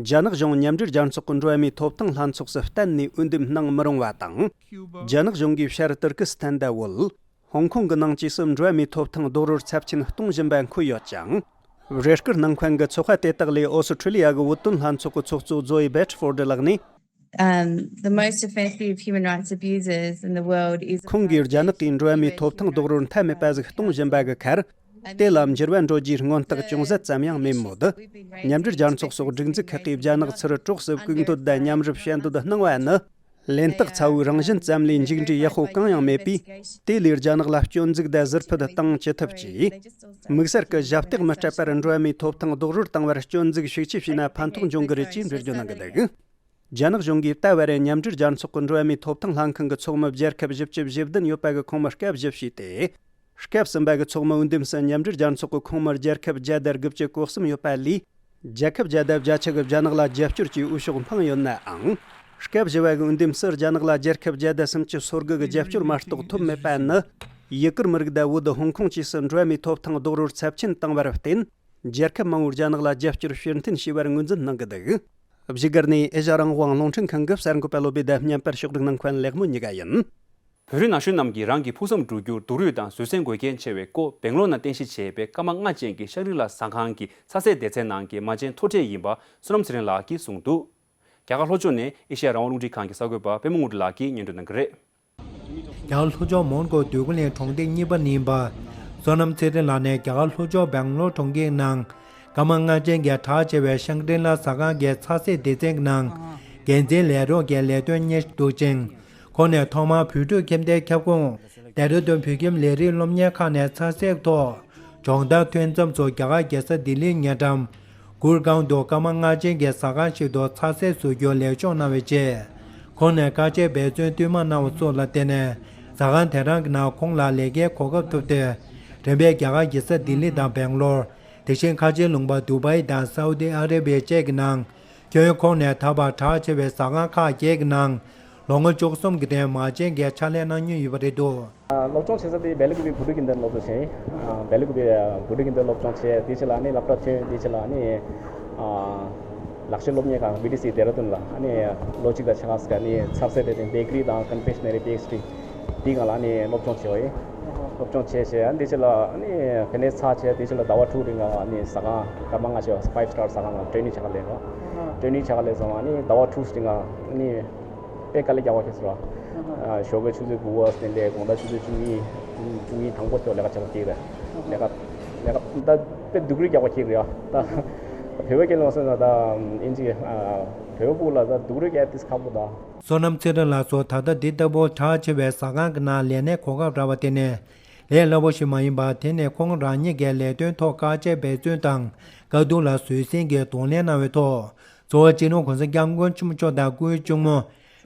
རྒྱ་ནག་གཞུང་མཉམ་འབྲེལ་རྒྱལ་ཚོགས་ཀྱི་འགྲོ་བ་མིའི་ཐོབ་ཐང་ལྷན་ཚོགས་སུ་གཏན་ནས་འོས་འདེམས་གནང་མི་རུང་བ་དང་། རྒྱ་ནག་གཞུང་གིས་བྱར་ཏུར་ཀི་སི་ཐན་དང་བོད། ཧོང་ཀོང་གི་ནང་བཅས་སུ་འགྲོ་བ་མིའི་ཐོབ་ཐང་རྡོག་རོལ་ཚབས་ཆེན་གཏོང་བཞིན་པ་འཁོད་ཡོད་ཅིང་། རེ་སྐུལ་གནང་མཁན་གྱི་ཚོགས་པ་དེ་དག་ལས་ཨོ་སི་ཁྲི་ལི་ཡ་གི་བོད་དོན་ལྷན་ཚོགས་ཀྱི་ཚོགས་གཙོ་ཛོ་ཨི་བེ་ཏྲི་ཕོར་ཌི་ལགས་ནས། Um, the most offensive human rights abusers in the world is ཁོང་གིས་རྒྱ་ནག་གིས་འགྲོ་བ་མིའི་ཐོབ་ཐང་རྡོག་རོལ་མཐའ་མེད་པ་ཟིག་གཏོང་བཞིན་པ་གི་ཁར། དེ་ལ་འགྱུར་བ་འགྲོ་རྒྱུའི་སྔོན་རྟགས་ཅུང་ཟད་ཙམ་ཡང་མེད་མོད། མཉམ་འབྲེལ་རྒྱལ་ཚོགས་སོགས་སྒྲིག་འཛུགས་ཁག་གིས་རྒྱ་ནག་ཚུར་གྲོགས་སུ་བཀུག་འདོད་དང་མཉམ་རུབ་བྱེད་འདོད་གནང་བ་ནི། ལེན་རྟགས་ཚ་བོའི་རང་བཞིན་ཙམ་ལས་མཇུག་འབྲས་ཡག་པོ་གང་ཡང་མེད་པས། དེ་ལས་རྒྱ་ནག་ལ་སྐྱོན་འཛུགས་དང་ཟུར་ཕུད་བཏང་ཅི་ཐུབ་ཀྱིས། དམིགས་བསལ་གྱི་ཞབས་སྟེགས་མི་སྤྲད་པར་འགྲོ་བ་མིའི་ཐོབ་ཐང་རྡོག་རོལ་བཏང་བར་སྐྱོན་འཛུགས་ཤུགས་ཆེ་བྱས་ན་ཕན་ཐོགས་འབྱུང་གི་རེད་ཅེས་འགྲེལ་བརྗོད་གནང་གི་འདུག། རྒྱ་ནག་གཞུང་གིས་ད་བར་མཉམ་འབྲེལ་རྒྱལ་ཚོགས་ཀྱི་འགྲོ་བ་མིའི་ཐོབ་ཐང་ལྷན་ཁང་གི་ཚོགས་མི་རྒྱལ་ཁབ་བཞི་བཅུ་ཞེ་བདུན་ཡོད་པ་གི་ཁོངས་མི་སྐབས་བཞི་བྱས་ཏེ། སྐབས་གསུམ་པ་གི་ཚོགས་མི་འོས་འདེམས་སུ་མཉམ་འབྲེལ་རྒྱལ་ཚོགས་ཀྱི་ཁོངས་མི་རྒྱལ་ཁབ་བརྒྱ་དང་དགུ་བཅུ་གོ་གསུམ་ཡོད་པ་ལས། རྒྱལ་ཁབ་བརྒྱ་དང་བརྒྱད་ཅུ་གིས་རྒྱ་ནག་ལ་རྒྱབ་སྐྱོར་གྱི་འོས་ཤོག་འཕངས་ཡོད་ནའང་། སྐབས་བཞི་བ་གི་འོས་འདེམས་སུ་རྒྱ་ནག་ལ་རྒྱལ་ཁབ་བརྒྱ་དང་སུམ་ཅུ་སོ་དགུ་གི་རྒྱབ་སྐྱོར་མ་གཏོགས་ཐོབ་མེད་པ་ནི། ཡུ་གུར་མི་རིགས་དང་བོད། ཧོང་ཀོང་བཅས་སུ་འགྲོ་བ་མིའི་ཐོབ་ཐང་རྡོག་རོལ་ཚབས་ཆེན་བཏང་བར་བརྟེན། རྒྱལ་ཁབ་མང་བོས་རྒྱ་ནག་ལ་རྒྱབ་སྐྱོར་ཕྱིར་འཐེན་བྱས་པར་ངོས་འཛིན་གནང་གི་འདུག། བཞུགས་སྒར་ནས་ཨེ་ཤ་རང་དབང་རླུང་འཕྲིན་ཁང་གི་གསར་འགོད་པ་བློ་བྷེ་དང་མཉམ་པར་ཕྱོགས་སྒྲིག་གནང་མཁན་ལེགས་མོ་ཉི་ག་ཡིན། བོད་རིགས་ན་གཞོན་རྣམས་ཀྱིས་རང་གི་ཕུགས་བསམ་བསྒྲུབ་རྒྱུར་སྡུག་རུས་དང་བཟོད་བསྲན་དགོས་གལ་ཆེ་བའི་སྐོར་སྦེང་ལོར་ནང་རྟེན་གཞི་བྱས་པའི་ཀརྨ་ལྔ་ཅན་གྱི་ཤང་རི་ལ་ཟ་ཁང་གི་ཚ་ཟས་སྡེ་ཚན་ནང་གི་མ་བྱན་མཐོ་གྲས་ཡིན་པ་བསོད་ནམས་ཚེ་རིང་ལགས་ཀྱིས་གསུངས་འདུག། རྒྱ་གར་ལྷོ་ཕྱོགས་ནས་ཨེ་ཤེ་ཡ་རང་དབང་རླུང་འཕྲིན་ཁང་གི་གསར་འགོད་པ་པད་མ་དངོས་གྲུབ་ལགས་ཀྱིས་སྙན་སྒྲོན་གནང་གི་རེད། རྒྱ་གར་ལྷོ་ཕྱོགས་མོན་གྷོ་འདོད་རྒུ་གླིང་གྲོང་སྡེ་གཉིས་པ་ནས་ཡིན་པ། བསོད་ནམས་ཚེ་རིང་ལགས་ནས་རྒྱ་གར་ལྷོ་ཕྱོགས་སྦེང་ལོར་གྲོང་ཁྱེར་ནང་། ཀརྨ་ལྔ་ཅན་གྱི་གྲགས་ཆེ་བའི་ཤང་རི་ལ་ཟ་ཁང་གི་ཚ་ཟས་སྡེ་ཚན་གྱི་ནང་འགན་འཛིན་ལས་རོགས་ཀྱི་ལས་དོན་གཉེར་འདུག་ཅིང་། ཁོང་ནས་ཐོག་མར་བོད་ཕྲུག་ཁྱིམ་སྡེའི་ཁྱབ་ཁོངས་ལྡེ་ར་ལྡུན་བོད་ཁྱིམ་ལས་རིགས་སློབ་གཉེར་ཁང་ནས་ཚ་ཟས་ཐོག་སྦྱོང་བརྡར་ཐོན་མཚམས་སུ་རྒྱ་གར་རྒྱལ་ས་ལྡི་ལིའི་ཉེ་འགྲམ། གུར་གང་དུ་ཀརྨ་ལྔ་ཅན་གྱི་ཟ་ཁང་ཞིག་ཏུ་ཚ་ཟས་བཟོ་རྒྱུར་ལས་ཞུགས་གནང་བའི་རྗེས། ཁོང་ནས་དཀའ་སྤྱད་འབད་བརྩོན་བསྟུད་མར་གནང་བ་སོགས་ལ་བརྟེན་ནས་ཟ་ཁང་དེ་རང་གི་ནང་ཁོང་ལ་ལས་ཀའི་གོ་སྐབས་ཐོབ་སྟེ། རིམ་པས་རྒྱ་གར་རྒྱལ་ས་ལྡི་ལི་དང་སྦེང་ལོར། དེ་བཞིན་ཁ་ཆེའི་ལུང་པ་དུ་བའི་དང་སའུ་ཏི་ཨ་ར་བི་ཡ་བཅས་ཀྱི་ནང་། ཁྱོན་ཁོང་ནས་ད་བར་གྲགས་ཆེ་བའི་ཟ་ཁང་ཁག་བརྒྱད་ཀྱི་ནང་ལོ་ངོ་བཅུ་གསུམ་གྱི་རིང་མ་བྱན་གྱི་ཕྱག་ལས་གནང་མྱོང་ཡོད་པ་རེད་འདུག། སློབ་སྦྱོང་བྱེད་ས་དེ་བེ་ལི་ཀུ་པི་བུ་ཌུ་ཀེན་དར་སློབ་གྲྭ་བྱས། བེ་ལི་ཀུ་པི་བུ་ཌུ་ཀེན་དར་སློབ་སྦྱོང་བྱས། དེ་རྗེས་ལ་ནི་སློབ་གྲྭ་ཐོན། དེ་རྗེས་ལ་ནི་ལག་ཤེས་སློབ་གཉེར་ཁང་བི་ཌི་སི་ལྡེ་ར་ལྡུན་ལ་ནི་ལོ་གཅིག་དང་ཕྱེད་ཀ་ཟིག་ནི་ཚ་ཟས་སྡེ་ཚན་བེ་ཀ་རི་དང་ཀོན་ཕེ་ཤ་ནེ་རི་པེ་སི་ཊི་རི་དེའི་སྒང་ལ་ནི་སློབ་སྦྱོང་བྱས་པ་ཡིན། སློབ་སྦྱོང་བྱས་བྱས་དེ་རྗེས་ལ་ནི་དེ་ནས་ཚར་བྱས་དེ་རྗེས་ལ་ཟླ་བ་དྲུག་རིང་ལ་ནི་ཟ་ཁང་ཀརྨ་ལྔ་ཅན་ཕའིབ་སི་ཊར་ཟ་ཁང་ལ་ཊེ་ནིང་བྱེད་ག་སླེབས་རོགས། ཊེ་ནིང་བྱེད་ག་སླེབས་ཙང་ནི་ཟླ་བ་དྲུག་རིང་ལ་ནི། དཔེ་དཀའ་ལས་རྒྱག་པ་ཁེལ་སོང་། ཨ། ཞོགས་པའི་ཆུ་ཚོད་དགུ་པ་ནས་སླེབས། དགོང་དག་ཆུ་ཚོད་བཅུ་གཉིས། བཅུ་གཉིས་དང་པོ་ཐོག་ལས་ཀ་བྱེད་པ་ཁེལ་རེད། ལས་ཀ་ལས་ཀ་ད་དཔེ་སྡུག་རུས་རྒྱག་པ་ཁེལ་རེད་ཨ། ད་བོད་པའི་སྐད་ལ་མ་སོང་ན་ད་ཨིན་ཇི་ཨ་བོད་པ་ཕྲུ་གུ་ལ་ད་སྡུག་རུས་རྒྱག་ཏིས་ཁག་པོ་ད། བསོད་ནམས་ཚེ་རིང་ལགས་སུ་ད་ལྟ་འདི་ལྟ་བུ་གྲགས་ཆེ་བའི་ཟ་ཁང་གི་ནང་ལས་གནས་གོ་སྐབས་རག་པ་དེ་ནི་ལས་སླ་པོ་ཞིག་མ་ཡིན་པར། དེ་ནི་ཁོང་རང་ཉིད་ཀྱི་ལས་དོན་ཐོག་དཀའ་སྤྱད་འབད་བརྩོན་དང་དཀའ་སྡུག་ལ་བཟོད་བསྲན་གྱིས་གདོང་ལེན་གནང་བའི་ཐོག་གཙོ་བོ་སྤྱི་ནོར་༸གོང་ས་༸སྐྱབས་མགོན་ཆེན་པོ་མཆོག་དང་སྐུའི་གཅུང་མོ་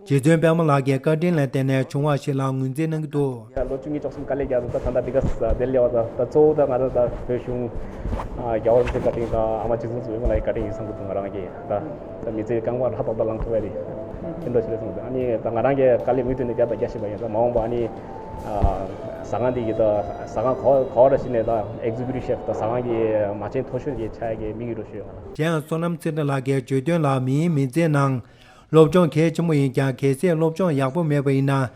རྗེ་བཙུན་པད་མ་ལགས་ཀྱི་བཀའ་དྲིན་ལ་བརྟེན་ནས་བྱུང་བ་ཞིག་ལ་ངོས་འཛིན་གནང་གི་འདུག། ལོ་བཅུ་གཉིས་བཅུ་གསུམ་དཀའ་ལས་བརྒྱབ་འདུག། ད་ད་ལྟ་འདི་ག་ས་དེ་སླེབས་པ་ད་ད་གཙོ་བོ་ད་ང་རང་ད་བོད་གཞུང་ཨ་རྒྱལ་བ་རིན་པོ་ཆེའི་བཀའ་དྲིན་དང་ཨ་མ་རྗེ་བཙུན་བཟང་པོ་མོ་ལགས་ཀྱི་བཀའ་དྲིན་ཡིན་བསམ་གྱི་འདུག། ང་རང་གིས་ད་ད་མི་ཚེའི་རྐང་པ་ཧྲ་ཏག་ཏག་ལངས་ཐུབ་པ་རེད། དེ་འདྲ་ཞིག་རེད་བསམ་འདུག་ཨ་ནི་ད་ང་རང་གི་དཀའ་ལས་མུ་མཐུད་ནས་བརྒྱ་དང་བརྒྱ་བྱེད་པ་ཡིན། ད་མ་འོངས་པ་ཨ་ནི་ཨ་ཟ་ཁང་འདི་གི་ད་ཟ་ཁང་ག་ག་བ་ར་ཞིག་ནས་ད་ཨེག་ཛི་ཀུ་ཊིབ་ཤེཕ་ད་ཟ་ཁང་གི་མ་བྱན་མཐོ་ཤོས་ཀྱི་ཆགས་ཡ་གི་དམིགས་ཡུལ་འདྲ་ཞིག་ཡོད་ང་ལ། གཞན་ཡང་བསོད་ནམས་ཚེ་རིང་ལགས་ཀྱིས་བརྗོད་དོན་ལ། མིའི་མི་ཚེའི་ནང་སློབ་སྦྱོང་གལ་ཆེན་པོ་ཡིན་ཀྱང་། གལ་སྲིད་སློབ་སྦྱོང་ཡག་པོ་མེད་པ་ཡིན་ན།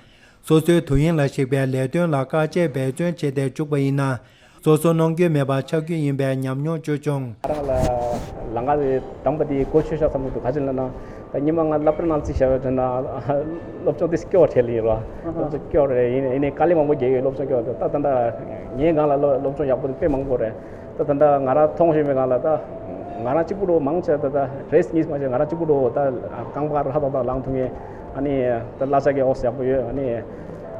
སོ་སོའི་དུས་ཡུན་ལ་གཞིགས་པའི་ལས་དོན་ལ་དཀའ་སྤྱད་འབད་བརྩོན་བྱས་ཏེ་འཇུག་པ་ཡིན་ན། སོ་སོ་གནོང་འགྱོད་མེད་པར་ཆགས་རྒྱུ་ཡིན་པའི་ཉམས་མྱོང་བརྗོད་བྱུང་། ང་རང་ལ་ལམ་ཁ་དེ་དམ་པ་དེ་གོ་ཆོད་ཤག་བསམ་གྱི་འདུག་ག་ཅི་ལབ་ན། ད་སྔོན་མ་ང་སློབ་གྲྭ་ནང་རྩིས་བྱས་པ་བྱས་ན་སློབ་སྦྱོང་དེ་སྐྱོ་བ་བྲལ་ཡིན་རོ། སློབ་སྦྱོང་སྐྱོ་བ་རེད། ཡིན་ཡིན་ནའི་དཀའ་ལས་མང་པོ་རྒྱག་ཡོད། སློབ་སྦྱོང་སྐྱོ་བ་དེ་ད་ད་ལྟ་ངའི་སྒང་ལ་སློབ་སློབ་སྦྱོང་ཡག་པོ་དེ་དཔེ་མང་པོ་རེད། ད་ད་ལྟ་ང་རང་མཐོང་ཤེས་པའི་སྒང་ལ་ད་ང་རང་གཅིག་པུ་འགྲོ་མང་ཆེ་ད་ད་རེས་གཉིས་མ་བྱས་ང་རང་གཅིག་པུ་འགྲོ་ད་རྐང་པ་ར་ཏག་ཏག་ལངས་ཐུབ་མཁན། ཨ་ནི་ད་གླ་ཆ་གི་ཨོ་སི་ཡག་པོ་ཡོད། ཨ་ནི་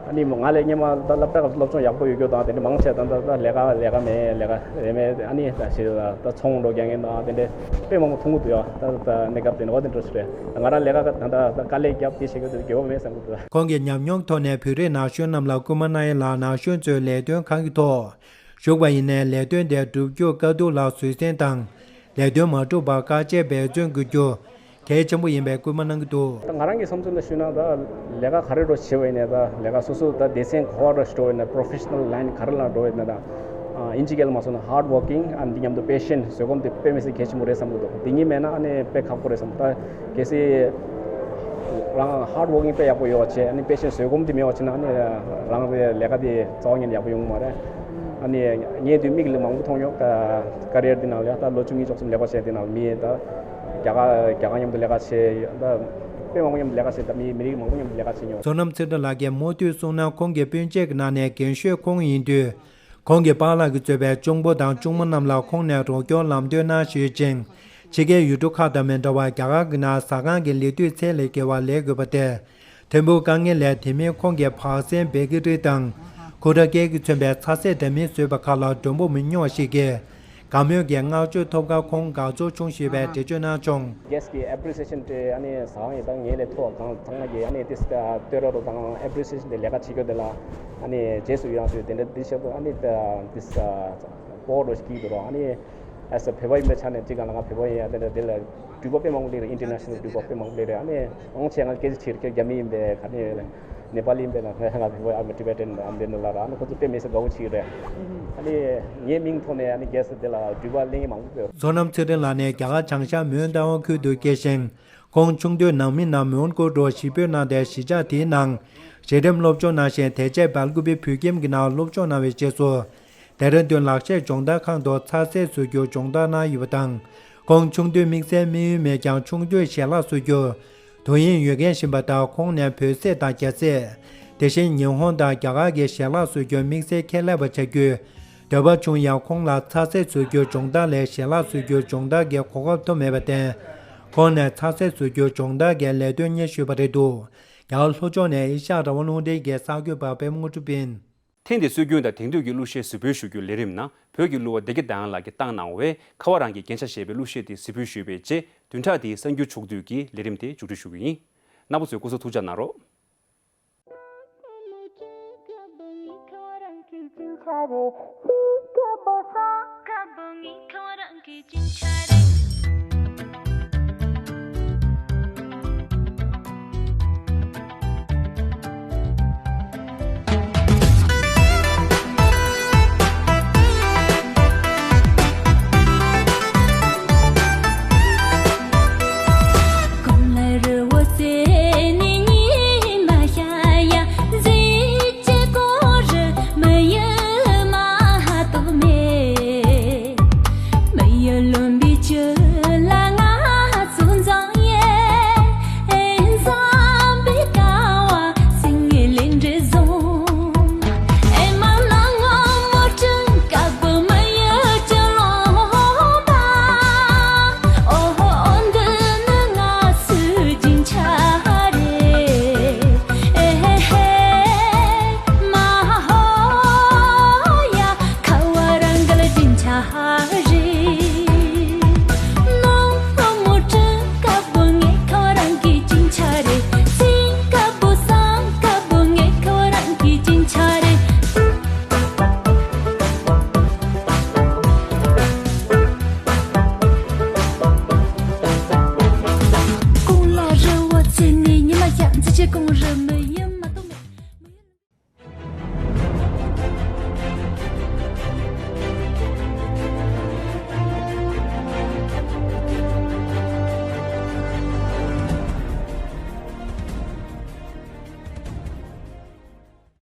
ཨ་ནི་ང་ལས་སྔོན་མ་ད་སློབ་གྲྭ་སློབ་སྦྱོང་ཡག་པོ་ཡོད་རྒྱུ་དང་དེ་འདྲ་མང་ཆེ་ད་ད་ད་ལས་ཀ་ལས་ཀ་མེད། ལས་ཀ་རེད་མེད། ཨ་ནི་ད་ཞེ་ད་ཚོང་འགྲོ་རྒྱག་མཁན་དང་དེ་འདྲ་དཔེ་མང་པོ་མཐོང་གི་འདུག་ཡ། ད་ད་གནས་སྐབས་དེ་འདྲ་བ་དེ་འདྲ་ཞིག་རེད། ང་རང་ལས་ཀ་ད་ད་ད་དཀའ་ལས་རྒྱབ་དེ་བྱེད་རྒྱུ་དེ་དགེ་བ་མེད་བསམ་གི་འདུག་ཁོང་གིས་ཉམས་མྱོང་ཐོག་ནས་བོད་རིགས་ན་གཞོན་རྣམས་ལ་སྐུལ་མ་གནང་ཡས་ལ། ན་གཞོན་ཚོས་ལས་དོན་གང་གི་ཐོག་ཞུགས་པ་ཡིན་ནའི་ལས་དོན་དེ་བསྒྲུབ་རྒྱུར་དཀའ་སྡུག་ལ་བཟོད་བསྲན་དང་། ལས་དོན་མ་འགྲུབ་པར་དཀའ་སྤྱད་འབད་བརྩོན་དགོས་རྒྱུ་གལ་ཆེན་པོ་ཡིན་པའི་སྐུལ་མ་གནང་གི་འདུག་ད་ང་རང་གི་བསམ་ཚུལ་ལ་ཞུས་ན། ད་ལས་ཀ་ག་རེ་འགྲོ་བྱེད་པ་ཡིན་ནའི་ད་ལས་ཀ་སོ་སོ་ད་སྡེ་ཚན་ག་པར་འགྲོ་བ་ཡིན་ནའི། པོ་རོ་ཕེ་ཤ་ནལ་ལའིན་ག་རེ་ལ་འགྲོ་བ་ཡིན་ནའི་ད་ཨིན་ཇི་སྐད་ལ་མ་སོང་ན་ཧར་ཌི་ཝོར་ཀིང་ཨ་ནི་འདི་མཉམ་དུ་པེ་ཤེན་ཊི་བཟོད་སྒོམ་དེ་དཔེ་མི་སྲིད་གལ་ཆེན་པོ་རེད་བསམ་གི་འདུག་དེ་གཉིས་མེད་ན་ཨ་ནི་དཔེ་ཁག་པོ་རེད་བསམ། ད་གལ་སྲིད་རང་ཧར་ཌི་ཝོར་ཀིང་དཔེ་ཡག་པོ་ཡོད་པ་བྱས། ཨ་ནི་པེ་ཤེན་ཊི་བཟོད་སྒོམ་དེ་མེད་པ་བྱས་ན་ཨ་ནི་རང་རེ་ལས་ཀ་དེ་རྩ་བ་ཉིད་ནས་ཡག་པོ་ཡོང་གི་མ་རེད། ཨ་ནི་ངས་དུས་མིག་ལ་མང་པོ་མཐོང་ཡོད། ཀ་ཀ་རི་ཡར་འདི་ནང་ལ་ད་ལོ་བཅུ་གཉིས་བཅུ་གསུམ་ལས་ཀ་བྱས། འདི་ནང་ལ་མི་ད་རྒྱ་གར་རྒྱ་གར་མཉམ་དུ་ལས་ཀ་བྱས། ད་དཔེ་མང་པོ་མཉམ་དུ་ལས་ཀ་བྱས། ད་མི་མི་རིགས་མང་པོ་མཉམ་དུ་ལས་ཀ་བྱས་མྱོང་། བསོད་ནམས་ཚེ་རིང་ལགས་ཀྱིས་མུ་མཐུད་གསུངས་ན། ཁོང་གི་སྤུན་མཆེད་ཀྱི་ནང་ནས་རྒན་ཤོས་ཁོང་ཡིན་དུས། ཁོང་གི་པཱ་ལགས་ཀྱིས་གཙོས་པའི་གཅུང་པོ་དང་གཅུང་མོ་རྣམས་ལ་ཁོང་ནས་རོགས་སྐྱོར་ལམ་སྟོན་གནང་ཞུས་ཅིང་། ཕྱི་རྒྱལ་ཡུལ་གྲུ་ཁག་དང་མི་འདྲ་བར་རྒྱ་གར་གྱི་ནང་ཟ་ཁང་གི་ལས་དུས་ཚད་ལས་བརྒལ་བ་ལས་དགོས་པ་སྟེ། ཐོན་འབོར་དཀའ་ངལ་ལས་དེ་མིན་ཁོང་གིས་བག་ཟན་བེ་ཀི་རི་དང་ཁུ་ཁྲ་སྐལ་གྱིས་མཚོན་པའི་ཚ་ཟས་འདྲ་མིན་བཟོས་པ་ཁག་ལ་མགྲོན་པོ་མི་ཉུང་བ་ཞིག་གིས་དགའ་མོས་ཀྱི་བསྔགས་བརྗོད་ཐོབ་ཁར་ཁོང་དགའ་ཚོར་བྱུང་ཞེས་པའི་འགྲེལ་བརྗོད་གནང་བྱུང་། གྷེ་སི་ཊི་གི་ཨེ་པི་རི་སི་ཨེ་ཤན་དེ་ཨ་ནི་ཟ་ཁང་ཡིན་ད་ངེད་ལས་མཐོ་བ་གང་ཚང་མ་གིས་ཨ་ནི་ཏིས་བསྟོད་ར་རོ་དང་ཨེ་པི་རི་སི་ཨེ་ཤན་དེ་ལས་ཀ་བྱེད་རྒྱུ་དེ་ལ་ཨ་ནི་རྗེས་སུ་ཡི་རང་ཞུ་དེ་འདྲ་འདི་བྱེད་དགོས། ཨ་ནི་ཏིས་སྤོ་རོ་ཞིག་གིས་འདུག་རོ། ཨ་ནི་ཨེ་ས་བོད་པ་ཡིན་པའི་ཆ་ནས་གཅིག་ག་ལ་ང་བོད་པ་ཡིན་ཡ་དེ་འདྲ་དེ་ལ་འགྲུལ་པ་དཔེ་མང་པོ་སླེབས་རེད། ཨིན་ཊར་ནེ་ཤ་ནལ་འགྲུལ་པ་དཔེ་མང་པོ་སླེབས་རེད། ཨ་ནི་མང་ཆེ་ང་སྐད་ཆ་དྲིས་རེད། ཁྱེད་རྒྱ་མི་ཡིན་པས་ག་ནས་ཡོད་ལབ། ནེ་པ་ལི་ཡིན་པས་ལབ། ང་ང་བོད་པ་ཨ་མི་ཊི་བེ་ཊན་ཨ་འདི་འདྲ་ལབ་ར། ཨ་ནི་ཁོ་ཚོ་དཔེ་མི་སྲིད་དགའ་བོ་བྱེད་ཀྱི་རེད། ཨ་ནི་ངའི་མིང་ཐོག་ནས་ཨ་ནི་གྷེ་སི་ཊི་དེ་ལ་འགྲུལ་པ་སླེབས་མཁན་མང་པོ་ཡོད། བསོད་ནམས་ཚེ་རིང་ལགས་ནི་རྒྱ་གར་བྱང་ཤར་མོན་རྟ་དབང་ཁུལ་དུ་སྐྱེས་ཤིང་། ཁོང་ཆུང་དུས་ནང་མི་རྣམས་མོན་གྷོ་རུ་གཞིས་སྤོས་གནང་སྟེ་གཞིས་ཆགས་དེའི་ནང་གཞི་རིམ་སློབ་སྦྱོང་གནང་ཞིང་། དེ་རྗེས་སྦེལ་ཀོབ་བོད་ཁྱིམ་གྱི་ནང་སློབ་སྦྱོང་གནང་བའི་རྗེས་སུ། ལྡེ་ར་ལྡུན་ལག་ཤེས་སྦྱོང་བརྡར་ཁང་དུ་ཚ་ཟས་བཟོ་རྒྱུ་སྦྱོང་བརྡར་གནང་ཡོད་པ་དང་། ཁོང་ཆུང་དུས་དམིགས་བསལ་དམིགས་ཡུལ་མེད་ཀྱང་ཆུང་དུས་ཞལ་ལག་བཟོ་རྒྱུར་དུས་ཡུན་ཡོད་མཁན་ཞིག་ཡིན་པ་དང་། ཁོང་ནས་བོད་ཟས་དང་རྒྱ་ཟས། དེ་བཞིན་ཉི་ཧོང་དང་རྒྱ་གར་གྱི་ཞལ་ལག་བཟོ་རྒྱུར་དམིགས་བསལ་ཁྱད་ལས་པ་བྱ་རྒྱུའི་འདོད་པ་བྱུང་ཡང་། ཁོང་ལ་ཚ་ཟས་བཟོ་རྒྱུ་སྦྱོང་བརྡར་ལས་ཞལ་ལག་བཟོ་རྒྱུ་སྦྱོང་བརྡར་གྱི་གོ་སྐབས་ཐོབ་མེད་པར་བརྟེན། ཁོང་ནས་ཚ་ཟས་བཟོ་རྒྱུ་སྦྱོང་བརྡར་གྱི་ལས་དོན་གཉེར་ཞུས་པ་རེད་འདུག་རྒྱ་གར་ལྷོ་ཕྱོགས་ནས་ཨེ་ཤ་ཡ་རང་དབང་རླུང་འཕྲིན་གྱི་གསར་འགོད་པ་པད་མ་དངོས་གྲུབ་ཡིན། ཐེངས་འདིའི་སྲོལ་རྒྱུན་དང་དེང་དུས་ཀྱི་གླུ་གཞས་གཟིགས་འབུལ་ཞུ་རྒྱུའི་ལས་རིམ་ནང་། བོད་ཀྱི་གླུ་བ་བདེ་སྐྱིད་ཟླ་དབྱངས་ལགས་ཀྱིས་བཏང་གནང་བའི་ཁ་བ་རང་གི་རྒྱན་ཆ་ཞེས་པའི་གླུ་གཞས་དེ་གཟིགས་འབུལ་ཞུས་པའི་རྗེས། བདུན་ཕྲག་འདིའི་གསར་འགྱུར་ཕྱོགས་བསྡུས་ཀྱི་ལས་རིམ་དེ་མཇུག་སྒྲིལ་ཞུ་གི་ཡིན། རྣམ་པ་ཚོས་སྐུ་གཟུགས་ཐུགས་ཅག་གནང་རོགས།